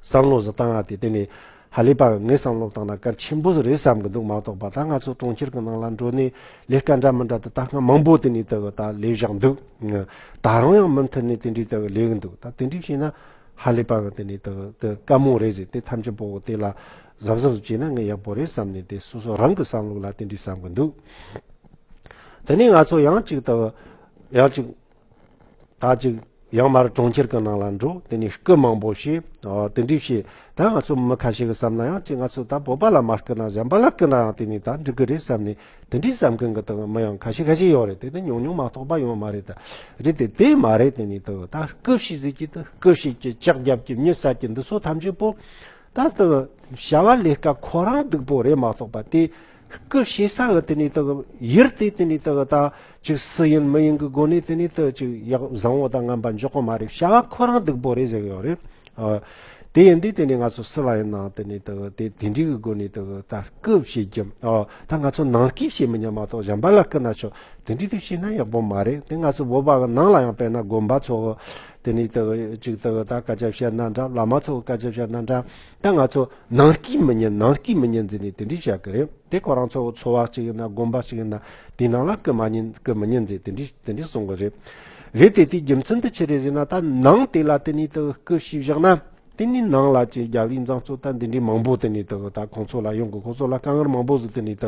བསམ་བློ་ཟིག་བཏང་ཡ་དེ་དེ་ནས་ཧ་ལས་པ་གི་ངས་བསམ་བློ་བཏང་ན་གལ་ཆེན་པོ་ཟིག་རེད་བསམ་གི་འདུག་མ་གཏོགས་པ། ད་ང་ཚོ་གྲོང་ཁྱེར་གི་ནང་ལ་འགྲོ་ནས་ལས་ཀ་འདྲ་མི་འདྲ་དེ་ད་སྔ་མང་པོ་དེ་ནས་དེ་གི་ད་ལས་བཞག་འདུག་ད་རུང་ཡང་མུ་མཐུད་ནས་དེ་འདྲའི་དེ་གི་ལས་གི་འདུག་ད་དེ་འདྲའི་བྱས་ན་ཧ་ལས་པ་གི་དེ་ནས་དེ་གི་དེ་དཀའ་མོ་རེད་ཟེར། དེ་ཐམས་ཅད་པོ་གི་དེ་ལ་གཟབ་གཟབ་བྱས་ན་ངས་ཡག་པོ་རེད་བསམ་ནས་དེ་སོ་སོ་རང་གི་བསམ་བློ་ལ་དེ་འདྲའི་བསམ་གི་འདུག་དེ་ནས་ང་ཚོ་ཡང་ཅིག་ད་ཡང་ཅིག་ད་ཅིག་ཡང་མར་གྲོང་ཁྱེར་གི་ནང་ལ་འགྲོ། དེ་ནས་རྐུ་མང་པོ་བྱེད། ཨོ་དེ་འདྲས་བྱེད། ད་ང་ཚོ་མི་ཁ་ཤས་ཀྱི་བསམ་ན་ཡང་ཅིག་ང་ཚོ་ད་བོད་པ་ལ་མ་རྐུ་ན་གཞན་པ་ལ་རྐུ་ན་ཡང་དེ་ནས་ད་འགྲིག་གི་རེད་བསམ་ནས་དེ་འདྲས་བསམ་མཁན་གི་ད་མི་ཡང་ཁ་ཤས་ཁ་ཤས་ཡོད་རེད། དེ་ནི་ཉུང་ཉུང་མ་གཏོགས་པ་ཡོད་མ་རེད། ད་རེད་དེ་དེ་མ་རེད། དེ་ནས་ད་ད་རྐུ་བྱེད་ཟེར་གྱི་ད་རྐུ་བྱེད་ཀྱི་ལྕག་རྒྱབ་ཀྱི་མྱི་བསད་ཀྱི་འདི་ཚོ་ཐམས་ཅད་པོ། ད་ལྟ་བྱ་བ་ལས་ཀ་ཁོ་རང་སྡུག་པོ་རེད་མ་གཏོགས་པ། དེ་རྐུ་བྱེད་ས་གི་དེ་ནས་ད་ཡུལ་དེ་དེ་ནས་ད་ད་ཅིག་སུ་ཡིན་མི་ཡིན་གི་སྒོ་ནས་དེ་ནས་ད་ཅིག་ཡག་བཟང་བོ་དང་ངན་པ་འཇོག་གི་མ་རེད། བྱ་བ་ཁོ་རང་སྡུག་པོ་རེད་ཟེར་གི་ཡོད་རེད། ཨ། དེ་ཡིན་དུས་དེ་ནས་ང་ཚོ་སུ་ལ་ཡིན་ནའང་དེ་ནས་ད་དེ་དེ་འདྲའི་གི་སྒོ་ནས་ད་ད་རྐུ་བྱེད་ཀྱི། ཨ། ད་ང་ཚོ་ནང་རྐུ་བྱེད་མི་ཉན་མ་གཏོགས་གཞན་པ་ལ་རྐུ་ན་ཆོག་དེ་འདྲའི་དེ་བྱས་ན་ཡག་པོ་མ་རེད། དེ་ང་ཚོ་བོད་པ་གི་ནང་ལ་ཡང་དཔེར་ན་དགོན་པ་ཚོ་གི་དེ་ནས་ད་ཅིག་ད་ད་སྐད་ཆ་བཤད་ན་འདྲ། བླ་མ་ཚོ་གི་སྐད་ཆ་བཤད་ན་འདྲ། ད་ང་ཚོ་ནང་རྐུ་མི་ཉན་ནང་རྐུ་མི་ཉན་ཟེར་ནས་དེ་འདྲའི་བཤད་གི་རེད། དེ་ཁོ་རང་ཚོ་གི་ཚོ་བ་གཅིག་ཡིན་ན་དགོན་པ་གཅིག་ཡིན་ན་དེའི་ནང་ལ་རྐུ་མ་ཉན་རྐུ་མི་ཉན་ཟེར་དེ་འདྲའི་དེ་འདྲའི་གསུང་གི་རེད། རེད་དེ་དེའི་རྒྱུ་མཚན་དེ་ཆི་རེད་ཟེར་ན། ད་ནང་དེ་ལ་དེ་ནས་ད་རྐུ་བྱས་བཞག་ན། དེ་ནས་ནང་ལ་ཅིག་རྒྱབ་ལས་འཛིང་རྩོད་ད་འདི་འདྲའི་མང་པོ་དེ་ནས་ད་ད་ཁོང་ཚོ་ལ་ཡོང་གི། ཁོང་ཚོ་ལ་དཀའ་ངལ་མང་པོ་ཟིག་དེ་ནས་ད་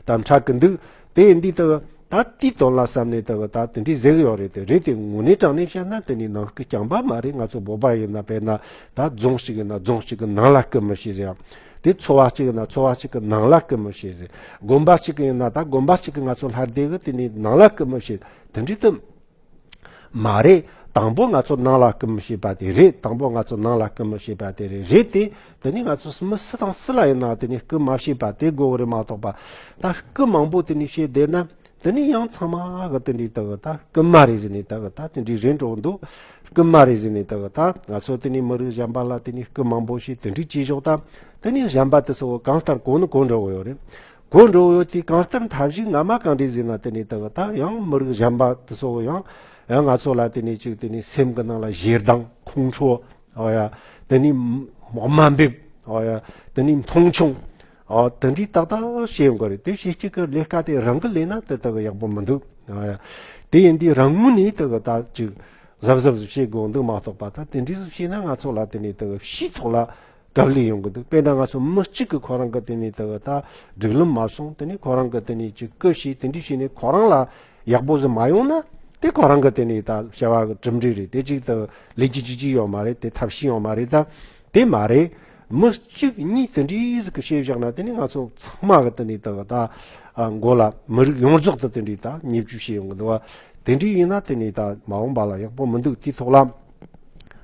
ད་འཕྲད་གི་འདུག་དེ་ཡིན་དུས་ད་ད་དེའི་དོན་ལ་བསམ་ནས་ད་ད་དེ་འདྲའི་ཟེར་གི་ཡོད་རེད། དེ་རེད་དེ་དངོས་གནས་དྲང་གནས་བཤད་ན་དེ་ནས་ནང་རྐུ་རྐྱང་པ་མ་རེད། ང་ཚོ་བོད་པ་ཡིན་ན་དཔེར་ན་ད་རྫོང་གཅིག་ཡིན་ན་རྫོང་གཅིག་གི་ནང་ལ་རྐུ་མི་བྱེད་ཟེར། དེ་ཚོ་བ་གཅིག་ཡིན་ན་ཚོ་བ་གཅིག་གི་ནང་ལ་རྐུ་མི་བྱེད་ཟེར། དགོན་པ་གཅིག་གི་ཡིན་ན་ད་དགོན་པ་གཅིག་གི་ང་ཚོ་ལྷ་སྡེ་གི་དེ་ནས་ནང་ལ་རྐུ་མི་བྱེད། དེ་འདྲའི་དུ་མ་རེད། དང་པོ་ང་ཚོ་ནང་ལ་རྐུ་མི་བྱེད་པ་དེ་རེད། དང་པོ་ང་ཚོ་ནང་ལ་རྐུ་མི་བྱེད་པ་དེ་རེད། རེད་དེ་དེ་ནས་ང་ཚོ་མི་སུ་དང་སུ་ལ་ཡིན་ན་དེ་ནས་རྐུ་མ་བྱེད་པ་དེ་དགོས་གི་རེད་མ་གཏོགས་པ། ད་རྐུ་མང་པོ་དེ་ནས་བྱས་བསྡད་ན། དེ་ནས་ཡང་ཚང་མ་གི་དེ་འདྲའི་ད་གི་ད་རྐུན་མ་རེད་ཟེར་ནས་ད་གི་ད་དེ་འདྲའི་རེད་འགྲོ་འདུག་རྐུན་མ་རེད་ཟེར་ནས་ད་གི་ད་ང་ཚོ་དེ་ནས་མི་རིགས་གཞན་པ་ལ་དེ་ནས་རྐུ་མང་པོ་བྱས་དེ་འདྲའི་བྱས་ཞོག་ད་དེ་ནས་གཞན་པ་དེ་ཚོ་གང་ལྟར་གོ་ནི་གོ་འགྲོ་གི་ཡོད་རེད། གོ་འགྲོ་གི་ཡོད་དེ་གང་ལྟར་མཐའ་གཞུག་སྔ་མ་གང་འདྲ་ཟེར་ན། དེ་ནས་ད་གི་ད་ཡང་མི་རིགས་གཞན་པ་དེ་ཚོ་ཡང་ཡང་ང་ཚོ་ལ་དེ་ནས་ཅིག་དེ་ནས་སེམས་ཀྱི་ནང་ལ་ཞེ་སྡང་ཁོང་ཁྲོ། ཨོ་ཡ། དེ་ནས་དམའ་འབེབས། ཨོ་ཡ། དེ་ནས་མཐོང་ཆུང་། ཨོ་དེ་འདྲའི་ཏག་ཏག་བྱེད་ཡོང་གི་རེད། དེ་བྱེད་སྤྱད་ཀྱི་ལས་ཀ་དེ་རང་གིས་ལས་ན་དེ་ལྟ་གི་ཡག་པོ་མི་འདུག་ཨོ་ཡ། དེ་ཡིན་དུས་རང་ངོས་ནས་དེ་གི་ད་ཅིག་གཟབ་གཟབ་བྱེད་དགོས་འདུག་མ་གཏོགས་པ། ད་དེ་འདྲའི་བྱས་ན་ང་ཚོ་ལ་དེ་ནས་དེ་གི་ཕྱིའི་ཐོག་ལ་དཀའ་ལས་ཡོང་གི་འདུག་དཔེར་ན་ང་ཚོ་མི་གཅིག་གིས་ཁོ་རང་གི་དེ་ནས་དེ་གི་ད་སྒྲིག་ལམ་མ་སྲུང་། དེ་ནས་ཁོ་རང་གིས་དེ་ནས་ཅིག་རྐུ་བྱས་དེ་འདྲའི་བྱས་ནས་ཁོ་རང་ལ་ཡག་པོ་ཟིག་མ་ཡོང་ན། དེ་ཁོ་རང་གི་དེ་ནས་ད་བྱ་བ་གི་གྲུབ་འབྲས་རེད། དེ་གཅིག་ད་ལས་རྒྱུ་གཅིག་གཅིག་ཡོད་མ་རེད། དེ་ཐབས་ཤེས་ཡོད་མ་རེད། ད་དེ་མ་རེད། མི་གཅིག་གཉིས་དེ་འདྲའི་ཟིག་གི་བྱས་བཞག་ན། དེ་ནས་ང་ཚོ་ཚང་མ་གི་དེ་ནས་ད་ད་མགོ་ལ་མི་རིགས་ཡོངས་རྫོགས་དུ་དེ་འདྲའི་ད་ཉེས་བཅོས་བྱས་ཡོང་གི་འདུག་བ། དེ་འདྲའི་ཡིན་ན་དེ་ནས་ད་མ་འོངས་པ་ལ་ཡག་པོ་མི་འདུག་དེའི་ཐོག་ལ།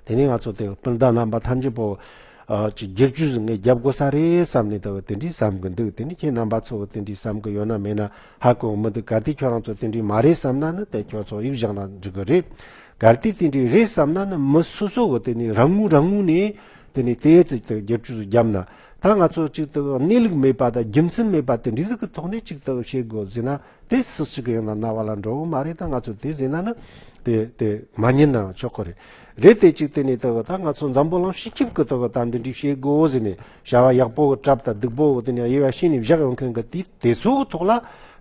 དེ་ནས་ང་ཚོ་དེ་སྤུན་ཟླ་རྣམ་པ་ཐམས་ཅད་པོ། ཨ། ཅིག་བསྒྱུར་བཅོས་ཟིག་ངས་རྒྱབ་དགོས་ས་རེད་བསམ་ནས་ད་དེ་འདྲའི་བསམ་གི་འདུག་དེ་ནས་ཁྱེད་རྣམ་པ་ཚོ་དེ་འདྲའི་བསམ་གི་ཡོད་ན་མེད་ན་ཧ་གོ་མི་འདུག་གལ་ཏེ་ཁྱོད་རང་ཚོ་དེ་འདྲའི་མ་རེད་བསམ་ན་ནི་དེ་ཁྱོད་ཚོ་ཡིག་བཞག་ན་འགྲིག་གི་རེད། གལ་ཏེ་དེ་འདྲའི་རེད་བསམ་ན་ནི་མི་སོ་སོ་གི་དེ་ནས་རང་ངོས་རང་ངོས་ནས་དེ་ནས་དེ་ཙིག་དེ་བསྒྱུར་བཅོས་ཟིག་བརྒྱབ་ན། ད་ང་ཚོ་ཅིག་ད་གནས་ལུགས་མེད་པ་དང་རྒྱུ་མཚན་མེད་པ་དེ་འདྲའི་ཟིག་གི་ཐོག་ནས་ཅིག་ད་བྱེད་དགོས་ཟེར་ན། དེ་སུ་ཞིག་གི་ཡང་ན་རྣ་བ་ལ་འགྲོ་གི་མ་རེད། ད་ང་ཚོ་དེ་ཟེར་ན་ནི་དེ་དེ་མ་ཉན་ན་ཆོག་གི་རེད། རེད་དེ་གཅིག་དེ་ནས་ད་ད་ང་ཚོ་འཛམ་བུ་གླིང་སྤྱི་ཁྱབ་ཀྱི་ད་ད་འདི་འདྲའི་བྱེད་དགོས་ཟེར་ནས་བྱ་བ་ཡག་པོ་གི་གྲབས་དང་སྡུག་པོ་གི་དེ་ནས་དབྱེ་བ་ཕྱེ་ནས་བཞག་ཡོང་མཁན་གི་དེ་དེ་ཚོ་གི་ཐོག་ལ།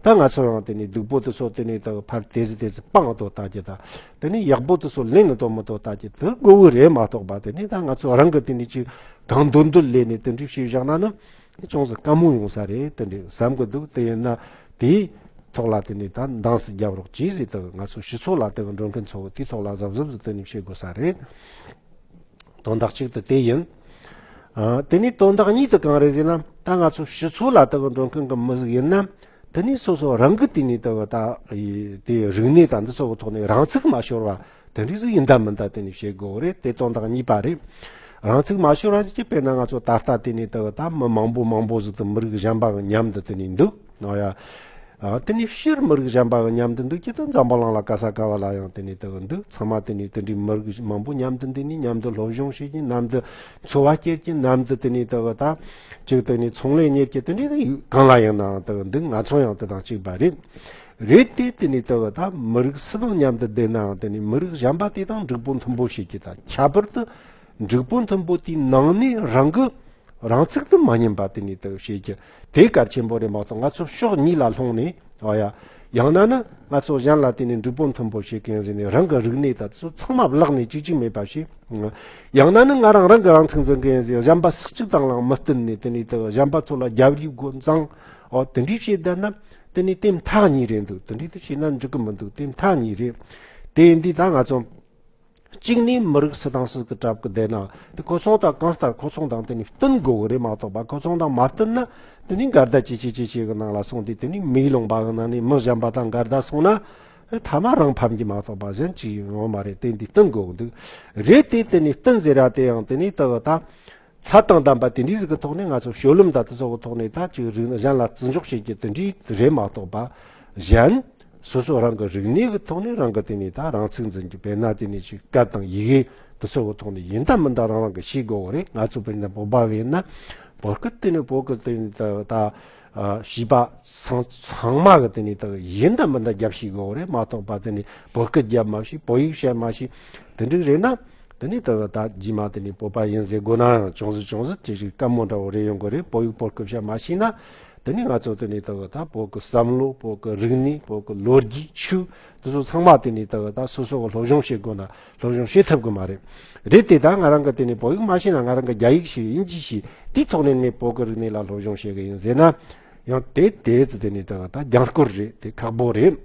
ད་ང་ཚོ་ཡང་དེ་ནས་སྡུག་པོ་དེ་ཚོ་དེ་ནས་ད་ཕར་དེ་ཟིག་དེ་ཟིག་སྤང་དོ་ལྟ་རྒྱུ་དང་། དེ་ནས་ཡག་པོ་དེ་ཚོ་ལེན་ནི་དོ་མི་དོ་ལྟ་རྒྱུ་དེ་དགོས་གི་རེད་མ་གཏོགས་པ། དེ་ནས་ད་ང་ཚོ་རང་གི་དེ་ནས་ཅིག་གང་འདོད་འདོད་ལས་ནས་དེ་འདྲའི་བྱས་བཞག་ན་ནི། དེ་ཅུང་ཟད་དཀའ་མོ་ཡོང་ས་རེད་དེ་འདྲ་བསམ་གི་འདུག་དེ་ཡིན་ན་དེའི་ཐོག་ལ་དེ་ནས་ད་འདང་ཟིག་རྒྱབ་རོགས་གྱིས་ཟེར། ད་ང་ཚོ་སྤྱི་ཚོགས་ལ་དེ་གི་འགྲོ་མཁན་ཚོ་དེའི་ཐོག་ལ་གཟབ་གཟབ་ཟིག་དེ་ནས་བྱེད་དགོས་ས་རེད། དོན་དག་གཅིག་དེ་དེ་ཡིན། ཨ། དེ་ནས་དོན་དག་གཉིས་དེ་གང་རེད་ཟེར་ན། ད་ང་ཚོ་སྤྱི་ཚོགས་ལ་དེ་གི་འགྲོ་མཁན་གི་མི་ཟིག་ཡིན་ན། དེ་ནས་སོ་སོ་རང་གི་དེ་ནས་དེ་གི་ད་དེ་རིག་གནས་དང་འདི་ཚོ་གི་ཐོག་ནས་རང་ཚུགས་མ་ཤོར་བ། དེ་འདྲ་ཟིག་ཡིན་ད་མིན་ད་དེ་ནས་བཤད་དགོས་རེད། དེ་དོན་དག་གཉིས་པ་རེད། རང་ཚུགས་མ་ཤོར་བ་ཟིག་གི་དཔེར་ན་ང་ཚོ་ད་ལྟ་དེ་ནས་ད་ད་མི་མང་པོ་མང་པོ་ཟིག་ཏུ་མི་རིགས་གཞན་པ་གི་མཉམ་དུ་དེ་ནས་འདུག་ཨོ་ཡ། ཨ། དེ་ནས་སྤྱིར་མི་རིགས་གཞན་པ་གི་མཉམ་དུ་འདུག་གི་ད་འཛམ་བུ་གླིང་ལ་ག་ས་ག་བ་ལ་ཡང་དེ་ནས་ད་འདུག་ཚང་མ་དེ་ནས་དེ་འདྲའི་མི་རིགས་མང་པོ་མཉམ་དུ་འདུག་ནས་མཉམ་དུ་སློབ་སྦྱོང་བྱེད་ཀྱི་མཉམ་དུ་འཚོ་བ་སྐྱེལ་གྱི་མཉམ་དུ་དེ་ནས་ད་ད་ཅིག་དེ་ནས་ཚོང་ལས་གཉེར་གྱི་དེ་འདྲའི་གང་ལ་ཡིན་ནའང་ད་འདུག་ང་ཚོ་ཡང་དེ་དང་གཅིག་པ་རེད། རེད་དེ་དེ་ནས་ད་ད་མི་རིགས་སུ་དང་མཉམ་དུ་བསྡད་ནའང་དེ་ནས་མི་རིགས་གཞན་པ་དེ་དང་འགྲིག་པོ་མཐུན་པོ་བྱེད་ཀྱི་ད་ཁྱད་པར་དུ་འགྲིག་པོ་མཐུན་པོ་དེའི་ནང་ནས་རང་གི་རང་ཚུགས་དུ་མ་ཉམས་པ་དེ་ནས་དེ་བྱེད་རྒྱུ་དེ་གལ་ཆེན་པོ་རེད་མ་གཏོགས། ང་ཚོ་ཕྱོགས་གཉིས་ལ་ལྷུང་ནས། ཨ་ཡ། ཡང་ན་ནི་ང་ཚོ་གཞན་ལ་དེ་ནས་འགྲིག་པོ་མཐུན་པོ་བྱེད་མཁན་ཟེར་ནས་རང་གི་རིག་གནས་དང་ཚོ་ཚང་མ་བརླག་ནས་གཅིག་གཅིག་མེད་པ་བྱས། ཡང་ན་ནི་ང་རང་རང་གི་རང་ཚུགས་འཛིན་མཁན་ཟེར། གཞན་པ་སུ་གཅིག་དང་ལའང་མི་བསྟུན་ནས་དེ་ནས་དེ་གཞན་པ་ཚོ་ལ་རྒྱབ་རིབ་དགོས་འཛིང་། ཨོ་དེ་འདྲའི་བྱེད་བསྡད་ན་དེ་ནས་དེ་མཐའ་གཉིས་རེད་འདུག་དེ་འདྲའི་དེ་བྱས་ན་འགྲིག་གི་མི་འདུག་དེ་མཐའ་གཉིས་རེད། དེ་ཡིན་དུས་ད་ང་ཚོ། གཅིག་ནས་མི་རིགས་སུ་དང་སུ་གི་གྲབས་ཀྱི་བསྡད་ན། དེ་ཁོ་ཚོ་དང་གང་ལྟར་ཁོ་ཚོ་དང་དེ་ནས་བསྟུན་དགོས་གི་རེད་མ་གཏོགས་པ། ཁོ་ཚོ་དང་མ་བསྟུན་ན་དེ་ནས་འགལ་ཟླ་ཆེ་ཆེ་ཆེ་ཆེ་གི་ནང་ལ་སོང་དུས་དེ་ནས་མིག་ལོང་པ་གི་ནང་ནས་མི་གཞན་པ་དང་འགལ་ཟླ་སོང་ན། ཨེ། ཐ་མ་རང་ཕམ་གྱི་མ་གཏོགས་པ་གཞན་ཅི་ཡང་ཡོང་མ་རེད། དེ་འདི་བསྟུན་དགོས་གི་འདུག་རེད་དེ་དེ་ནས་བསྟུན་ཟེར་ར་དེ་ཡང་དེ་ནས་ད་གི་ད། ཚད་དང་ལྡན་པ་དེ་འདྲའི་ཟིག་གི་ཐོག་ནས་ང་ཚོ་སྤྱོད་ལམ་དང་དེ་ཚོ་གི་ཐོག་ནས་ད་ཅིག་རིག་གཞན་ལ་བརྩི་འཇོག་བྱེད་རྒྱུ་དེ་འདྲའི་རེད་མ་གཏོགས་པ། གཞན་སོ་སོ་རང་གི་རིག་གནས་ཀྱི་ཐོག་ནས་རང་གི་དེ་ནས་ད་རང་ཚུགས་འཛིན་རྒྱུ། དཔེར་ན་དེ་ནས་ཅིག་སྐད་དང་ཡི་གེ་དེ་ཚོ་གི་ཐོག་ནས་ཡིན་ད་མིན་ད་རང་རང་གི་ཤེས་དགོས་གི་རེད། ང་ཚོ་དཔེར་ན་བོད་པ་གི་ཡིན་ན་བོད་སྐད་དེ་ནས་བོད་ཀྱི་དེ་ནས་ད་ད་བྱིས་པ་ཚང་ཚང་མ་གི་དེ་ནས་ད་ཡིན་ད་མིན་ད་རྒྱབ་ཤེས་དགོས་གི་རེད་མ་གཏོགས་པ། དེ་ནས་བོད་སྐད་རྒྱབ་མ་ཤེས། བོད་ཡིག་བཤད་མ་ཤེས། དེ་འདྲ་རེད་ན། དེ་ནས་ད་ད་རྗེས་མ་དེ་ནས་བོད་པ་ཡིན་ཟེར་དགོས་ན་ཡང་ཅུང་ཟད་ཅུང་ཟད་དེ་ཞིག་དཀའ་མོ་འདྲ་བོ་རེད་ཡོང་གི་རེད། བོད་ཡིག་བོད་སྐད་བཤད་མ་ཤེས་ན། དེ་ནས་ང་ཚོ་དེ་ནས་ད་ད་བོད་ཀྱི་བསམ་བློ། བོད་ཀྱི་རིག་གནས། བོད་ཀྱི་ལོ་རྒྱུས། ཆོས། དེ་ཚོ་ཚང་མ་དེ་ནས་ད་ད་སོ་སོ་གི་སློབ་སྦྱོང་བྱེད་དགོས་ན་སློབ་སྦྱོང་བྱེད་ཐུབ་གི་མ་རེད། རེད་དེ་ད་ང་རང་གི་དེ་ནས་བོད་ཡིག་མ་ཤེས་ན་ང་རང་གི་རྒྱ་ཡིག་ཤེས། དབྱིན་ཇི་ཤེས། དེའི་ཐོག་ནས་ངས་བོད་ཀྱི་རིག་གནས་ལ་སློབ་སྦྱོང་བྱེད་གི་ཡིན་ཟེར་ན། ཡང་དེ་དེ་ཚོ་དེ་ནས་ད་ད་རྒྱང་སྐོར་རེད། དེ་ཁག་པོ་རེད།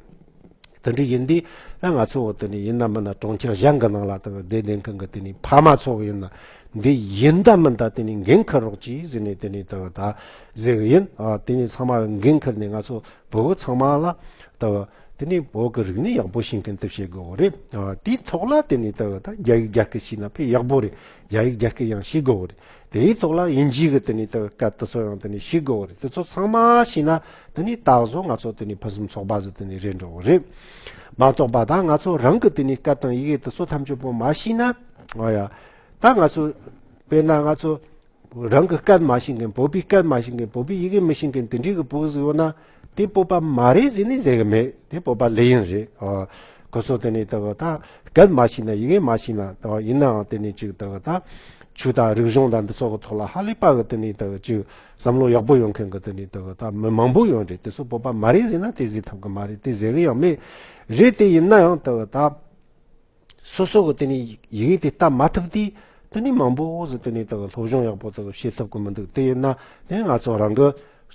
དེ་འདྲ་ཡིན་དུས་ད་ང་ཚོ་དེ་ནས་ཡིན་ན་མིན་ན་གྲོང་ཁྱེར་གཞན་གྱི་ནང་ལ་དེ་བསྡད་བསྡད་མཁན་གྱི་དེ་ནས་ཕ་མ་ཚོ་ཡིན་ན་འདི་ཡིན་ད་མིན་ད་དེ་ནས་འགན་འཁུར་རོགས་གྱིས་ཟེར་ནས་དེ་ནས་དེ་ད་ཟེར་གི་ཡིན། ཨ། དེ་ནས་ཚང་མ་འགན་འཁུར་ནས་ང་ཚོ་བོད་ཚང་མ་ལ་དེ་དེ་ནས་བོད་ཀྱི་རིག་གནས་ཡག་པོ་ཤེས་མཁན་དེ་བྱེད་དགོས་རེད། ཨ། དེའི་ཐོག་ལ་དེ་ནས་དེ་ད་རྒྱ་ཡིག་རྒྱ་སྐད་ཤེས་ན་དཔེ་ཡག་པོ་རེད། རྒྱ་ཡིག་རྒྱ་སྐད་ཡང་ཤེས་དགོས་རེད། དེའི་ཐོག་ལ་དབྱིན་ཇི་གི་དེ་ནས་ད་སྐད་དེ་ཚོ་ཡང་དེ་ནས་ཤེས་དགོས་རེད། དེ་ཚོ་ཚང་མ་ཤེས་ན་དེ་ནས་ད་གཟོད་ང་ཚོ་དེ་ནས་ཕུན་སུམ་ཚོགས་པ་ཟིག་དེ་ནས་རེད་འགྲོ་གི་རེད། མ་གཏོགས་པ་ད་ང་ཚོ་རང་གི་དེ་ནས་སྐད་དང་ཡི་གེ་དེ་ཚོ་ཐམས་ཅད་པོ་མ་ཤེས་ན། ཨོ་ཡ། ད་ང་ཚོ་དཔེར་ན་ང་ཚོ་རང་གི་སྐད་མ་ཤེས་མཁན། བོད་པའི་སྐད་མ་ཤེས་མཁན། བོད་པའི་ཡི་གེ་མི་ཤེས་མཁན་དེ་འདྲའི་གི་བོད་ཟིག་ཡོད་ན། དེ་བོད་པ་མ་རེད་ཟེར་ནས་ཟེར་གི་མེད། དེ་བོད་པ་ལོས་ཡིན་རེད། ཨོ། ཁོ་ཚོ་དེ་ནས་ད་ད་སྐད་མ་ཤེས་ན། ཡི་གེ་མ་ཤེས་ན། ད་ཡིན་ནའང་དེ་ནས་ཅིག་ད་ད་ཆོས་དང་རིག་གཞུང་དང་འདི་ཚོ་གི་ཐོག་ལ་ཧ་ལས་པ་གི་དེ་ནས་ད་ཅིག་བསམ་བློ་ཡག་པོ་ཡོད་མཁན་གི་དེ་ནས་ད་ད་མི་མང་པོ་ཡོད་རེད། དེ་ཚོ་བོད་པ་མ་རེད་ཟེར་ན་དེ་ཟེར་ཐུབ་གི་མ་རེད། དེ་ཟེར་གི་ཡང་མེད། རེད་དེ་ཡིན་ན་ཡང་ད་ད་སོ་སོ་གི་དེ་ནས་ཡི་གེ་དེ་ལྟ་མ་ཐུབ་དུས་དེ་ནས་མང་པོ་ཟིག་དེ་ནས་ད་སློབ་སྦྱོང་ཡག་པོ་ད་བྱེད་ཐུབ་གི་མི་འདུག་དེ་ཡིན་ན་དེ་ང་ཚོ་རང་གི་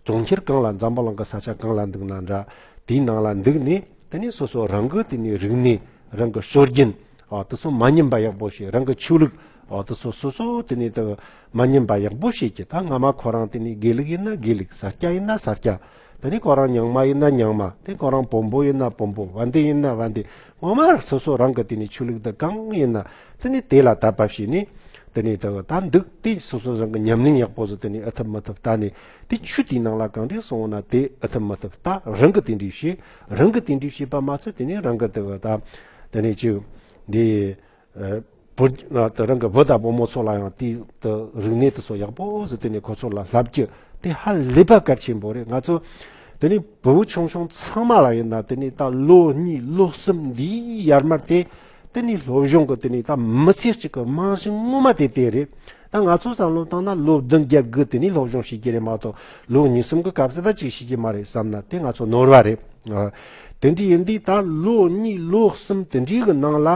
གྲོང་ཁྱེར་གང་ལ། འཛམ་བུ་གླིང་གི་ས་ཆ་གང་ལ་འདུག་ན་འདྲ། དེའི་ནང་ལ་འདུག་ནས་དེ་ནས་སོ་སོ་རང་གི་དེ་ནས་རིག་གནས། རང་གི་སྲོལ་རྒྱུན། ཨ། དེ་ཚོ་མ་ཉམས་པ་ཡག་པོ་བྱེད། རང་གི་ཆོས་ལུགས། ཨ། དེ་ཚོ་སོ་སོ་དེ་ནས་ད་མ་ཉམས་པ་ཡག་པོ་བྱེད་ཀྱི། ད་སྔ་མ་ཁོ་རང་དེ་ནས་དགེ་ལུགས་ཡིན་ན་དགེ་ལུགས། ས་སྐྱ་ཡིན་ན་ས་སྐྱ། དེ་ནས་ཁོ་རང་རྙིང་མ་ཡིན་ན་རྙིང་མ། དེ་ཁོ་རང་བོན་པོ་ཡིན་ན་བོན་པོ། བན་དེ་ཡིན་ན་བན་དེ། ངོ་མ་སོ་སོ་རང་གི་དེ་ནས་ཆོས་ལུགས་དེ་གང་ཡིན་ན་དེ་ནས་དེ་ལ་དད་པ་བྱས་ནས་དེ་ནས་ད་ད་འདུག་དེ་སོ་སོ་རང་གི་ཉམས་ལེན་ཡག་པོ་ཟིག་དེ་ནས་ཨེ་ཐུབ་མི་ཐུབ་ལྟ་ནས། དེ་ཆོས་དེའི་ནང་ལ་གང་འདྲ་སོང་ན་དེ་ཨེ་ཐུབ་མི་ཐུབ་ལྟ། རང་གི་དེ་འདྲ་བྱས། རང་གི་དེ་འདྲ་བྱས་པ་མ་ཚད་དེ་ནས་རང་གི་དེ་གི་ད་དེ་ནས་ཅིག་འདི། ཨ། བོད། ཨ། དེ་རང་གི་བུ་དང་བུ་མོ་ཚོ་ལ་ཡང་དེའི་དེ་རིག་གནས་དེ་ཚོ་ཡག་པོ་ཟིག་དེ་ནས་ཁོ་ཚོ་ལ་བསླབ་རྒྱུ་དེ་ཧ་ལས་པ་གལ་ཆེན་པོ་རེད། ང་ཚོ་དེ་ནས་བུ་བུ་ཆུང་ཆུང་ཚང་མ་ལ་ཡིན་ན་དེ་ནས་ད་ལོ་གཉིས་ལོ་གསུམ་འདིའི་ཡར་མར་དེ་དེ་ནས་སློབ་སྦྱོང་གི་དེ་ནས་ད་མི་ཚེ་གཅིག་གི་རྨང་གཞི་ངོ་མ་དེ་དེ་རེད། ད་ང་ཚོ་བསམ་བློ་བཏང་ན་ལོ་བདུན་བརྒྱད་དགུ་དེ་ནས་སློབ་སྦྱོང་བྱེད་ཀྱི་རེད་མ་གཏོགས། ལོ་གཉིས་གསུམ་གི་སྐབས་སུ་ད་ཅིག་ཤེས་ཀྱི་མ་རེད་བསམ་ན་དེ་ང་ཚོ་ནོར་བ་རེད། ཨ། དེ་འདྲ་ཡིན་དུས་ད་ལོ་གཉིས་ལོ་གསུམ་དེ་འདྲའི་གི་ནང་ལ།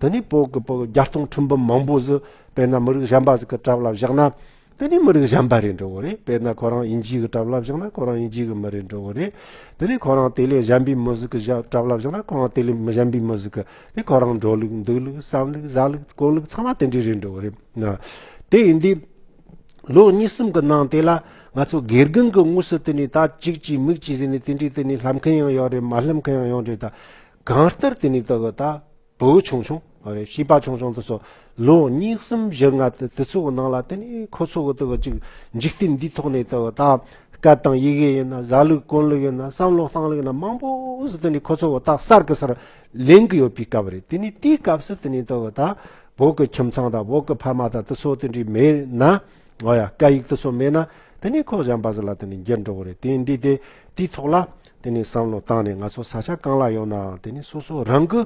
དེ་ནས་བོད་ཀྱི་བོད་རྒྱལ་སྟོང་ཁྲི་འབུམ་མང་པོ་ཟིག་དཔེར་ན་མི་རིགས་གཞན་པ་ཟིག་གི་གྲབས་ལ་བཞག་ན། དེ་ནས་མི་རིགས་གཞན་པ་རེད་འགྲོ་གི་རེད། དཔེར་ན་ཁོ་རང་དབྱིན་ཇི་གི་གྲབས་ལ་བཞག་ན་ཁོ་རང་དབྱིན་ཇི་གི་མི་རེད་འགྲོ་གི་རེད། དེ་ནས་ཁོ་རང་དེ་ལས་གཞན་པའི་མི་ཟིག་གི་གྲབས་ལ་བཞག་ན་ཁོ་རང་དེ་ལས་གཞན་པའི་མི་ཟིག་གི། དེ་ཁོ་རང་འགྲོ་ལུགས་འདུག་ལུགས། བསམ་ལུགས། བཟའ་ལུགས། གོན་ལུགས་ཚང་མ་དེ་འདྲ་རེད་འགྲོ་གི་རེད་ན། དེ་ཡིན་དུས། ལོ་གཉིས་གསུམ་གི་ནང་དེ་ལ་ང་ཚོ་དགེ་རྒན་གི་དངོས་སུ་དེ་ནས་ད་ཅིག་ཅིག་མིག་ཅིག་ཟེར་ནས་དེ་འདྲའི་དེ་ནས་ལྷབ་མཁན་ཡང་ཡོད་རེད། མ་ལྷབ་མཁན་ཡང་ཡོད་རེད། ད་གང་ལྟར་དེ་ནས་ད་གི་ད། བུ་ཆུང་ཆུང་རེད། བྱིས་པ་ཆུང་ཆུང་དེ་ཚོ་ལོ་གཉིས་གསུམ་བཞི་ལྔ་དེ་དེ་ཚོ་གི་ནང་ལ་དེ་ནི་ཁོ་ཚོ་གི་དེ་གི་ཅིག་འཇིག་རྟེན་འདིའི་ཐོག་ནས་དེ་གི་ད་སྐད་དང་ཡི་གེ་ཡིན་ན། བཟའ་ལུགས་གོན་ལུགས་ཡིན་ན། བསམ་བློ་བཏང་ལུགས་ཡིན་ན། མང་པོ་ཟིག་དེ་ནི་ཁོ་ཚོ་གི་ད་གསར་གི་སར་ལེན་གི་ཡོད་པའི་སྐབས་རེད། དེ་ནི་དེའི་སྐབས་སུ་དེ་ནི་དེ་གི་ད་བོད་གི་ཁྱིམ་ཚང་དང་བོད་གི་ཕ་མ་དང་དེ་ཚོ་དེ་འདྲའི་མེད་ན། འོ་ཡ། སྐད་ཡིག་དེ་ཚོ་མེད་ན་དེ་ནི་ཁོ་གཞན་པ་ཟིག་ལ་དེ་ནི་འགྱུར་འགྲོ་གི་རེད། དེ་འདི་དེ་དེའི་ཐོག་ལ་དེ་ནི་བསམ་བློ་བཏང་ནས། ང་ཚོ་ས་ཆ་གང་ལ་ཡོད་ནའང་དེ་ནི་སོ་སོ་རང་གི་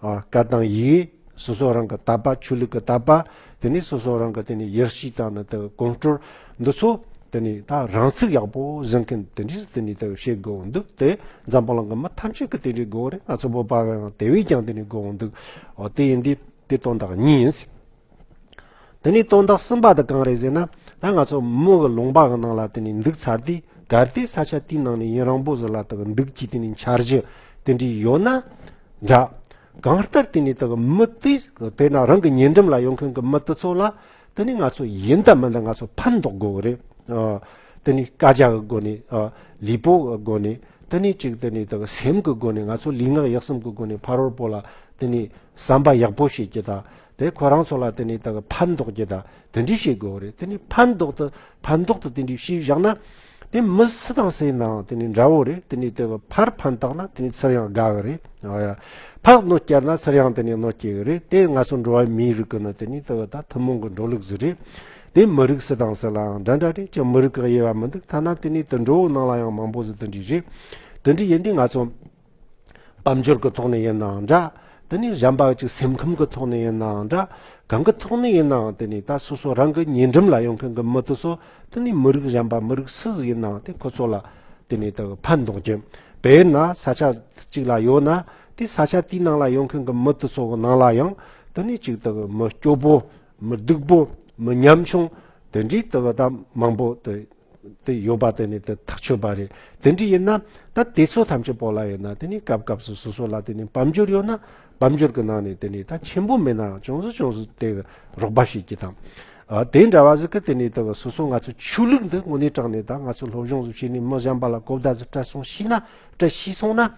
ཨ་སྐད་དང་ཡི་གེ། སོ་སོ་རང་གི་དད་པ། ཆོས་ལུགས་ཀྱི་དད་པ། དེ་ནི་སོ་སོ་རང་གི་དེ་ནི་ཡིད་ཆེས་དང་ནི་དེ་གོམས་སྲོལ་འདི་ཚོ་དེ་ནི་ད་རང་ཚུགས་ཡག་པོ་འཛིན་མཁན་དེ་འདྲས་དེ་ནི་དེ་བྱེད་དགོས་འདུག་དེ་འཛམ་བུ་གླིང་གི་མི་ཐམས་ཅད་ཀྱི་དེ་འདྲས་དགོས་རེད། ང་ཚོ་བོད་པ་གང་དེ་བས་ཀྱང་དེ་ནི་དགོས་འདུག་འོ་དེ་ཡིན་དུས་དེ་དོན་དག་གཉིས་ཡིན། དེ་ནས་དོན་དག་གསུམ་པ་དེ་གང་རེད་ཟེར་ན། ད་ང་ཚོ་མི་གི་ལུང་པ་གི་ནང་ལ་དེ་ནས་འདུག་ཚར་དུས། གལ་ཏེ་ས་ཆ་དེའི་ནང་ནས་ཡུན་རིང་པོ་ཟིག་ལ་དེ་གི་འདུག་རྒྱུའི་དེ་ནས་འཆར་གཞི་དེ་འདྲ་ཡོད་ན་འདྲ། གང་ལྟར་དེ་ནས་དེ་གི་མི་དེ་དཔེར་ན་རང་གི་ཉེ་འགྲམ་ལ་ཡོད་མཁན་གི་མི་དེ་ཚོ་ལ་དེ་ནས་ང་ཚོ་ཡིན་ད་མིན་ད་ང་ཚོ་ཕན་འདོགས་དགོས་གི་རེད། ཨ། དེ་ནས་སྐད་ཆ་གི་སྒོ་ནས། ཨ། ལུས་པོ་གི་སྒོ་ནས། དེ་ནས་ཅིག་དེ་ནས་དེ་གི་སེམས་ཀྱི་སྒོ་ནས། ང་ཚོ་ལུས་ངག་ཡིད་གསུམ་གྱི་སྒོ་ནས་ཕ་རོལ་པོ་ལ་དེ་ནས་བསམ་པ་ཡག་པོ་བྱེད་རྒྱུ་དང་། དེ་ཁོ་རང་ཚོ་ལ་དེ་ནས་དེ་གི་ཕན་འདོགས་རྒྱུ་དང་། དེ་འདྲ་བྱེད་དགོས་རེད། དེ་ནས་ཕན་འདོགས་དུ་ཕན་འདོགས་དུ་དེ་འདྲ་བྱས་བཞག་ན། དེ་མི་སུ་དང་སུ་ཡིན་ནའང་དེ་ནས་འདྲ་བོ་རེད། དེ་ནས་དེ་གི་ཕར་ཕན་བཏགས་ན་དེ་ནས་ཚུར་ཡང་དགའ་གི་རེད། ཨ་ཡ། ཕར་གནོད་བསྐྱལ་ན་ཚུར་ཡང་དེ་ནས་གནོད་སྐྱེལ་གི་རེད། དེ་ང་ཚོ་འགྲོ་བ་མིའི་རིགས་ཀྱི་ནི་དེ་ནས་དེ་གི་ད་ཐུན་མོང་གི་འགྲོ་ལུགས་ཟིག་རེད། དེ་མི་རིགས་སུ་དང་སུ་ལའང་འདྲ་འདྲ་རེད། ཅི་མི་རིགས་ཀྱི་དབྱེ་བ་མི་འདུག་ཐ་ན་དེ་ནས་དུད་འགྲོ་བོ་ནང་ལ་ཡང་མང་པོ་ཟིག་དེ་འདྲ་རེད། དེ་འདྲ་ཡིན་དུས་ང་ཚོ་དཔལ་འབྱོར་གྱི་ཐོག་ནས་ཡིན་ནའང་འདྲ། དེ་ནས་གཞན་པ་ཅིག་སེམས་ཁམས་ཀྱི་ཐོག་ནས་ཡིན་ནའང་འདྲ། གང་གི་ཐོག་ནས་ཡིན་ནའང་དེ་ནས་ད་སོ་སོ་རང་གི་ཉེ་འགྲམ་ལ་ཡོད་མཁན་གྱི་མི་དེ་ཚོ་དེ་ནས་མི་རིགས་གཞན་པ་མི་རིགས་སུ་ཟིག་ཡིན་ནའང་དེ་ཁོ་ཚོ་ལ་དེ་ནས་ད་ཕན་འདོགས་རྒྱུ། དཔེར་ན་ས་ཆ་གཅིག་ལ་ཡོད་ན། དེ་ས་ཆ་དེའི་ནང་ལ་ཡོད་མཁན་གྱི་མི་དེ་ཚོ་གི་ནང་ལ་ཡང་དེ་ནས་ཅིག་ད་མི་སྐྱོ་པོ། མི་སྡུག་པོ། མི་ཉམ་ཆུང་དེ་འདྲའི་དེ་གི་ད་མང་པོ་དེ་དེ་ཡོད་པ་དེ་ནི་དེ་ཐག་ཆོད་པ་རེད། དེ་འདྲ་ཡིན་ན་ད་དེ་ཚོ་ཐམས་ཅད་པོ་ལ་ཡིན་ན་དེ་ནི་སྐབས་སྐབས་སུ་སོ་སོ་ལ་དེ་ནི་དཔལ་འབྱོར་ཡོད་ན། དཔལ་འབྱོར་གྱི་ནང་ནས་དེ་ནི་ད་ཆེན་པོ་མེད་ནའང་ཅུང་ཟད་ཅུང་ཟད་དེ་རོགས་པ་བྱེད་ཀྱི་དང་། ཨ། དེ་འདྲ་བ་ཟིག་གི་དེ་ནི་དེ་སོ་སོ་ང་ཚོ་ཆོས་ལུགས་འདི་དངོས་གནས་དྲང་ནས་ད་ང་ཚོ་སློབ་སྦྱོང་ཟིག་བྱས་ནས་མི་གཞན་པ་ལ་གོ་བརྡ་ཟིག་སྤྲད་སོང་ཤེས་ན། སྤྲད་ཤེས་སོང་ན།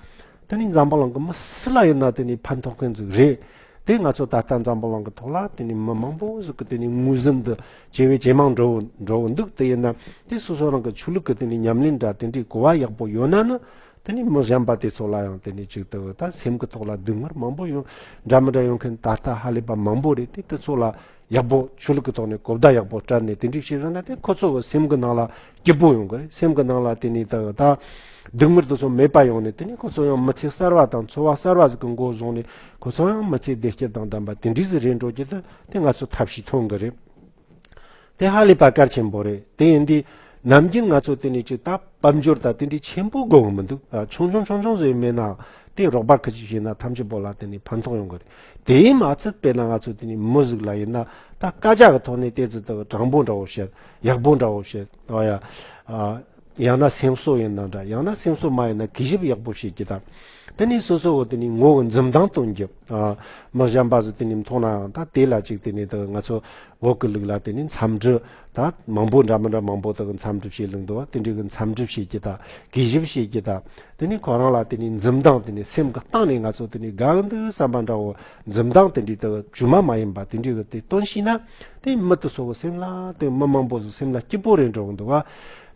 དེ་ནི་འཛམ་བུ་གླིང་གི་མི་སུ་ལ་ཡིན་ན་དེ་ནི་ཕན་ཐོགས་མཁན་ཟིག་རེད། དེ་ང་ཚོ་ད་ལྟ་འཛམ་བུ་གླིང་གི་ཐོག་ལ་དེ་ནི་མི་མང་པོ་ཟིག་གི་དེ་ནི་ངོས་ཟིན་འདི་ཇེ་བས་ཇེ་མང་འགྲོ་འགྲོ་འདུག་དེ་ཡིན་ན་དེ་སོ་སོ་རང་གི་ཆོས་ལུགས་ཀྱི་དེ་ནི་ཉམས་ལེན་འདྲ་དེ་འདྲའི་གོ་བ་ཡག་པོ་ཡོད་ན་ནི། དེ་ནི་མི་གཞན་པ་དེ་ཚོ་ལ་ཡང་དེ་ནི་ཅིག་དེ་ད་སེམས་ཀྱི་ཐོག་ལ་སྡུག་བསྔལ་མང་པོ་ཡོང་། འདྲ་མི་འདྲ་ཡོང་མཁན་ད་ལྟ་ཧ་ལས་པ་མང་པོ་རེད། དེ་དེ་ཚོ་ལ་ཡག་པོ་ཆོས་ལུགས་ཀྱི་ཐོག་ནས་གོ་བརྡ་ཡག་པོ་སྤྲད་ནས་དེ་འདྲ་བྱས་རན་ན། དེ་ཁོ་ཚོ་གི་སེམས་ཀྱི་ནང་ལ་སྐྱིད་པོ་ཡོང་གི་རེད། སེམས་ཀྱི་ནང་ལ་དེ་ནས་ད་ད་སྡུག་བསྔལ་དེ་ཚོ་མེད་པ་ཡོང་ནས། དེ་ནས་ཁོ་ཚོ་ཡང་མི་ཚེ་གསར་བ་དང་འཚོ་བ་གསར་བ་ཟིག་གི་མགོ་བཟུང་ནས། ཁོ་ཚོ་ཡང་མི་ཚེ་བདེ་སྐྱིད་དང་ལྡན་པ་དེ་འདྲ་ཟིག་རེད་འགྲོ་རྒྱུ་དེ་དེ་ང་ཚོ་ཐབས་ཤེས་ཐོན་གི་རེད། དེ་ཧ་ལས་པ་གལ་ཆེན་པོ་རེད། དེ་ཡིན་དུས་ནམ་རྒྱུན་ང་ཚོ་དེ་ནས་ཅིག་ད་དཔལ་འབྱོར་ད་དེ་འདྲའི་ཆེན་པོ་དགོས་གི་མི་འདུག་ཨ། ཆུང་ཆུང་ཆུང་ཆུང་ཟིག་མེད་ན་དེ་རོགས་པ་ཁ་ཅིག་བྱས་ན་ཐམས་ཅད་པོ་ལ་དེ་ནས་ཕན་ཐོགས་ཡོང་གི་རེད། དེ་མ་ཚད་དཔེར་ན་ང་ཚོ་དེ་ནས་མི་ཟིག་ལ་ཡིན་ན་ད་སྐད་ཆ་གི་ཐོག་ནས་དེ་ཚོ་ད་དྲང་པོ་འདྲ་བོ་བཤད། ཡག་པོ་འདྲ་བོ་བཤད། ཨོ་ཡ། ཨ། ཡང་ན་སེམས་གསོ་ཡིན་ན་འདྲ། ཡང་ན་སེམས་གསོ་མ་ཡིན་ན་གུས་ཞབས་ཡག་པོ་བྱེད་ཀྱི་དང་། དེ་ནས་སོ་སོ་བོ་དེ་ནས་ངོ་བོ་འཛུམ་མདངས་སྟོན་རྒྱུ། ཨ། མི་གཞན་པ་ཟིག་དེ་ནས་མཐོང་ནའང་ད་དེ་ལ་ཅིག་དེ་ནས་ད་ང་ཚོ་བོད་ཀྱི་ལུགས་ལ་དེ་ནས་འཚམས་འདྲི་ད་མང་པོ་འདྲ་མི་འདྲ་མང་པོ་ད་གི་འཚམས་འདྲི་བྱེད་ལུགས་འདུག་བ། དེ་འདྲའི་གི་འཚམས་འདྲི་བྱེད་ཀྱི་དང་། གུས་ཞབས་བྱེད་ཀྱི་དང་། དེ་ནས་ཁོ་རང་ལ་དེ་ནས་འཛུམ་མདངས། དེ་ནས་སེམས་ཀྱི་གཏིང་ནས་ང་ཚོ་དེ་ནས་དགའ་གི་འདུག་བསམ་པ་འདྲ་བོ། འཛུམ་མདངས་དེ་འདྲའི་ད་གི་བཅོས་མ་མ་ཡིན་པ་དེ་འདྲའི་གི་དེ་སྟོན་ཤེས་ན། དེ་མི་དེ་ཚོ་གི་སེམས་ལ་དེ་མི་མང་པོ་ཟིག་སེམས་ལ་སྐྱིད་པོ་རེད་འགྲོ་གི་འདུག་བ།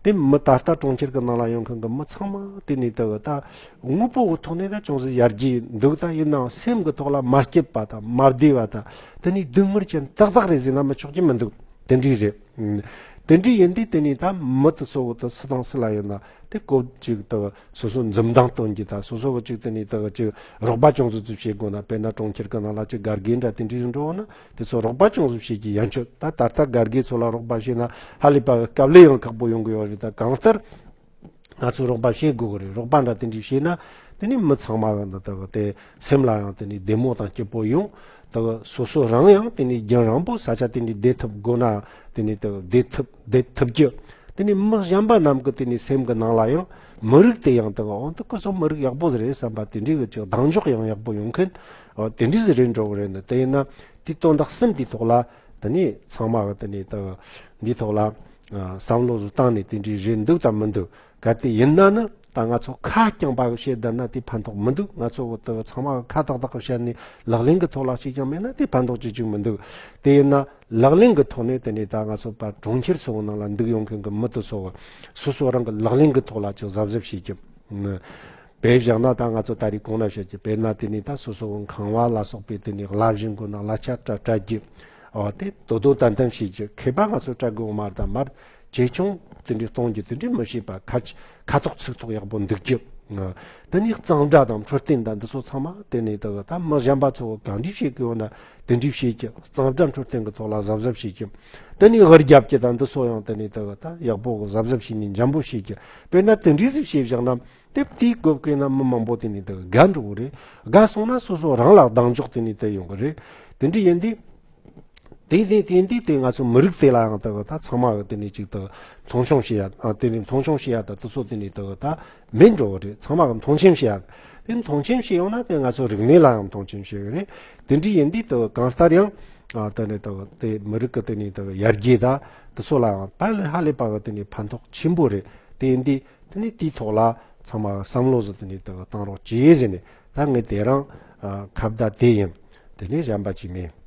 དེ་མི་ད་ལྟ་གྲོང་ཁྱེར་གྱི་ནང་ལ་ཡོང་མཁན་གྱི་མི་ཚང་མ་དེ་ནས་ད་གི་ད་དངོས་པོ་གི་ཐོག་ནས་ད་ཅུང་ཟད་ཡར་རྒྱས་འདུག་ད་ཡིན་ནའང་སེམས་ཀྱི་ཐོག་ལ་མ་སྐྱིད་པ་དང་མ་བདེ་བ་དང་། དེ་ནས་སྡུག་བསྔལ་ཅན་ཏག་ཏག་རེད་ཟེར་ན་མི་ཆོག་གི་མི་འདུག་དེ་འདྲའི་རེད། ཨ། དེ་འདྲའི་ཡིན་དུས་དེ་ནས་ད་མི་དེ་ཚོ་གི་ད་སུ་དང་སུ་ལ་ཡིན་ན་དེ་གོ་ཅིག་ད་སོ་སོ་འཛུམ་མདངས་སྟོན་གྱི་དང་། སོ་སོ་གི་ཅིག་དེ་ནས་ད་ཅིག་རོགས་པ་ཅུང་ཟད་ཅིག་བྱེད་དགོས་ན། དཔེར་ན་གྲོང་ཁྱེར་གྱི་ནང་ལ་ཅིག་སྒར་རྒན་འདྲ་དེ་འདྲའི་འགྲོ་འོང་ན། དེ་ཚོ་རོགས་པ་ཅུང་ཟད་བྱེད་ཀྱི་ཡན་ཆོད། ད་ད་ལྟ་སྒར་རྒན་ཚོ་ལ་རོགས་པ་བྱས་ན་ཧ་ལས་པ་གི་སྐབས་ལས་ཡང་ཁག་པོ་ཡོང་གི་ཡོད་རེད། ད་གང་ལྟར་ང་ཚོས་རོགས་པ་བྱེད་དགོས་ཀྱི་རེད། རོགས་པ་འདྲ་དེ་འདྲ་བྱས་ན་དེ་ནི་མི་ཚང་མ་གི་འདི་ལྟ་བུ་དེ་སེམས་ལ་ཡང་དེ་ནི་བདེ་མོ་དང་སྐྱིད་པོ་ཡོང་། ད་གི་སོ་སོ་རང་ཡང་དེ་ནི་རྒྱུན་རིང་པོ་ས་ཆ་དེ་ནི་བསྡད་ཐུབ་དགོས་ན། དེ་ནི་ད་གི་བསྡད་ཐུབ་བསྡད་ཐུབ་རྒྱུ། དེ་ནི་མི་གཞན་པ་རྣམས་ཀྱི་དེ་ནི་སེམས་ཀྱི་ནང་ལ་ཡང་མི་རིགས་དེ་ཡང་ད་གི་འོ་འདི་ཁོ་ཚོ་མི་རིགས་ཡག་པོ་ཟིག་རེད་བསམ་པ་དེ་འདྲའི་གི་ཅིག་གདེང་འཇོག་ཡང་ཡག་པོ་ཡོང་མཁན། འོ་དེ་འདྲའི་ཟིག་རེད་འགྲོ་གི་རེད། འདི་དེ་ཡིན་ན་དེའི་དོན་དག་གསུམ་དེའི་ཐོག་ལ་དེ་ནི་ཚང་མ་གི་དེ་ནི་ད་གི་འདིའི་ཐོག་ལ་ཨ་བསམ་བློ་ཟིག་བཏང་ནས་དེ་འདྲའི་རེད་འདུག་དང་མི་འདུག་གལ་ཏེ་ཡིན་ན་ནི་ ད་ང་ཚོ་ཁ་རྐྱང་པ་གི་བཤད་བསྡད་ན་དེ་ཕན་ཐོགས་མི་འདུག་ང་ཚོ་བོད་དུ་ཚང་མ་ཁ་ཏག་ཏག་གི་བཤད་ནས་ལག་ལེན་གི་ཐོག་ལ་གཅིག་ཀྱང་མེད་ན་དེ་ཕན་ཐོགས་ཅི་ཅིག་མི་འདུག་དེ་ཡིན་ན་ལག་ལེན་གི་ཐོག་ནས་དེ་ནས་ད་ང་ཚོ་བར་གྲོང་ཁྱེར་སོགས་ནང་ལ་འདུག་ཡོང་མཁན་གི་མི་དེ་ཚོ་སོ་སོ་རང་གི་ལག་ལེན་གི་ཐོག་ལ་ཅིག་གཟབ་གཟབ་བྱེད་རྒྱུ། དཔེ་བཞག་ན་ད་ང་ཚོ་ད་རེས་གོང་ན་བཤད་ཀྱི་དཔེར་ན་དེ་ནས་ད་སོ་སོ་གི་ཁང་བ་ལ་སོགས་པའི་དེ་ནས་གླ་བཞིན་གོ་ན་གླ་ཆ་སྤྲད་སྤྲད་རྒྱུ། འོ་དེ་དོ་དོ་ཏན་ཏན་བྱེད་རྒྱུ། མཁས་པ་ང་ཚོ་སྤྲད་དགོས་མ་རེད། ད་མར་ཇེ་ཆུང་དེ་འདྲའི་གཏོང་རྒྱུ་དེ་འདྲའི་མི་བྱེད་པ། ཁ་ཁ་ཐོག་ཚིག་ཐོག་ཡག་པོ་འདུག་རྒྱུ། དེ་ནས་གཙང་སྦྲ་དང་འཕྲོད་བསྟེན་དང་འདི་ཚོ་ཚང་མ་དེ་ནས་ད་ད་མི་གཞན་པ་ཚོ་གང་འདྲ་བྱེད་དགོས་ན་དེ་འདྲ་བྱེད་རྒྱུ། གཙང་སྦྲ་འཕྲོད་བསྟེན་གི་ཐོག་ལ་གཟབ་གཟབ་བྱེད་རྒྱུ། དེ་ནས་དབུལ་རྒྱབ་ཀྱི་དང་འདི་ཚོ་ཡང་དེ་ནས་ད་ད་ཡག་པོ་གཟབ་གཟབ་བྱས་ནས་འཇམ་པོ་བྱེད་རྒྱུ། དཔེར་ན་དེ་འདྲ་ཟིག་བྱས་བཞག་ན། དེབ་དེའི་གོ་སྐོན་ན་མི་མང་པོ་དེ་ནས་དེ་དགའ་འགྲོ་གི་རེད། དགའ་སོང་ན་སོ་སོ་རང་ལ་གདེང་འཇོག་དེ་ནས་དེ་ཡོང་གི་རེད། དེ་འདྲ་ཡིན་དུས། དེ་དེ་དེ་འདི་དེ་ང་ཚོ་མི་རིགས་དེ་ལ་ཡང་དེ་ད་ཚང་མ་གི་དེ་ནས་ཅིག་དེ་མཐོང་ཆུང་བྱེད་ཡ། ཨ་དེ་ནས་མཐོང་ཆུང་བྱེད་ཡ་ད་དེ་ཚོ་དེ་ནས་དེ་ད་མེད་འགྲོ་གི་རེད། ཚང་མ་གི་མཐོང་ཆེན་བྱེད་ཡ། དེ་མཐོང་ཆེན་བྱེད་ཡོང་ན་དེ་ང་ཚོ་རིག་གནས་ལ་ཡང་མཐོང་ཆེན་བྱེད་གི་རེད། དེ་འདྲ་ཡིན་དུས་དེ་གང་ལྟར་ཡང་ཨ་དེ་ནས་དེ་དེ་མི་རིགས་གི་དེ་ནས་དེ་ཡར་རྒྱས་ད་དེ་ཚོ་ལ་ཡང་ད་ཧ་ལས་པ་གི་དེ་ནས་ཕན་ཐོགས་ཆེན་པོ་རེད། དེ་ཡིན་དུས། དེ་ནས་དེའི་ཐོག་ལ་ཚང་མ་བསམ་བློ་ཟིག་དེ་ནས་དེ་ག་བཏང་རོགས་གྱིས་ཟེར་ནས། ད་ངས་དེ་རང་ཨ་ཁ་བརྡ་དེ་ཡིན། དེ་ནས་གཞན་པ་ཅིག་མེད།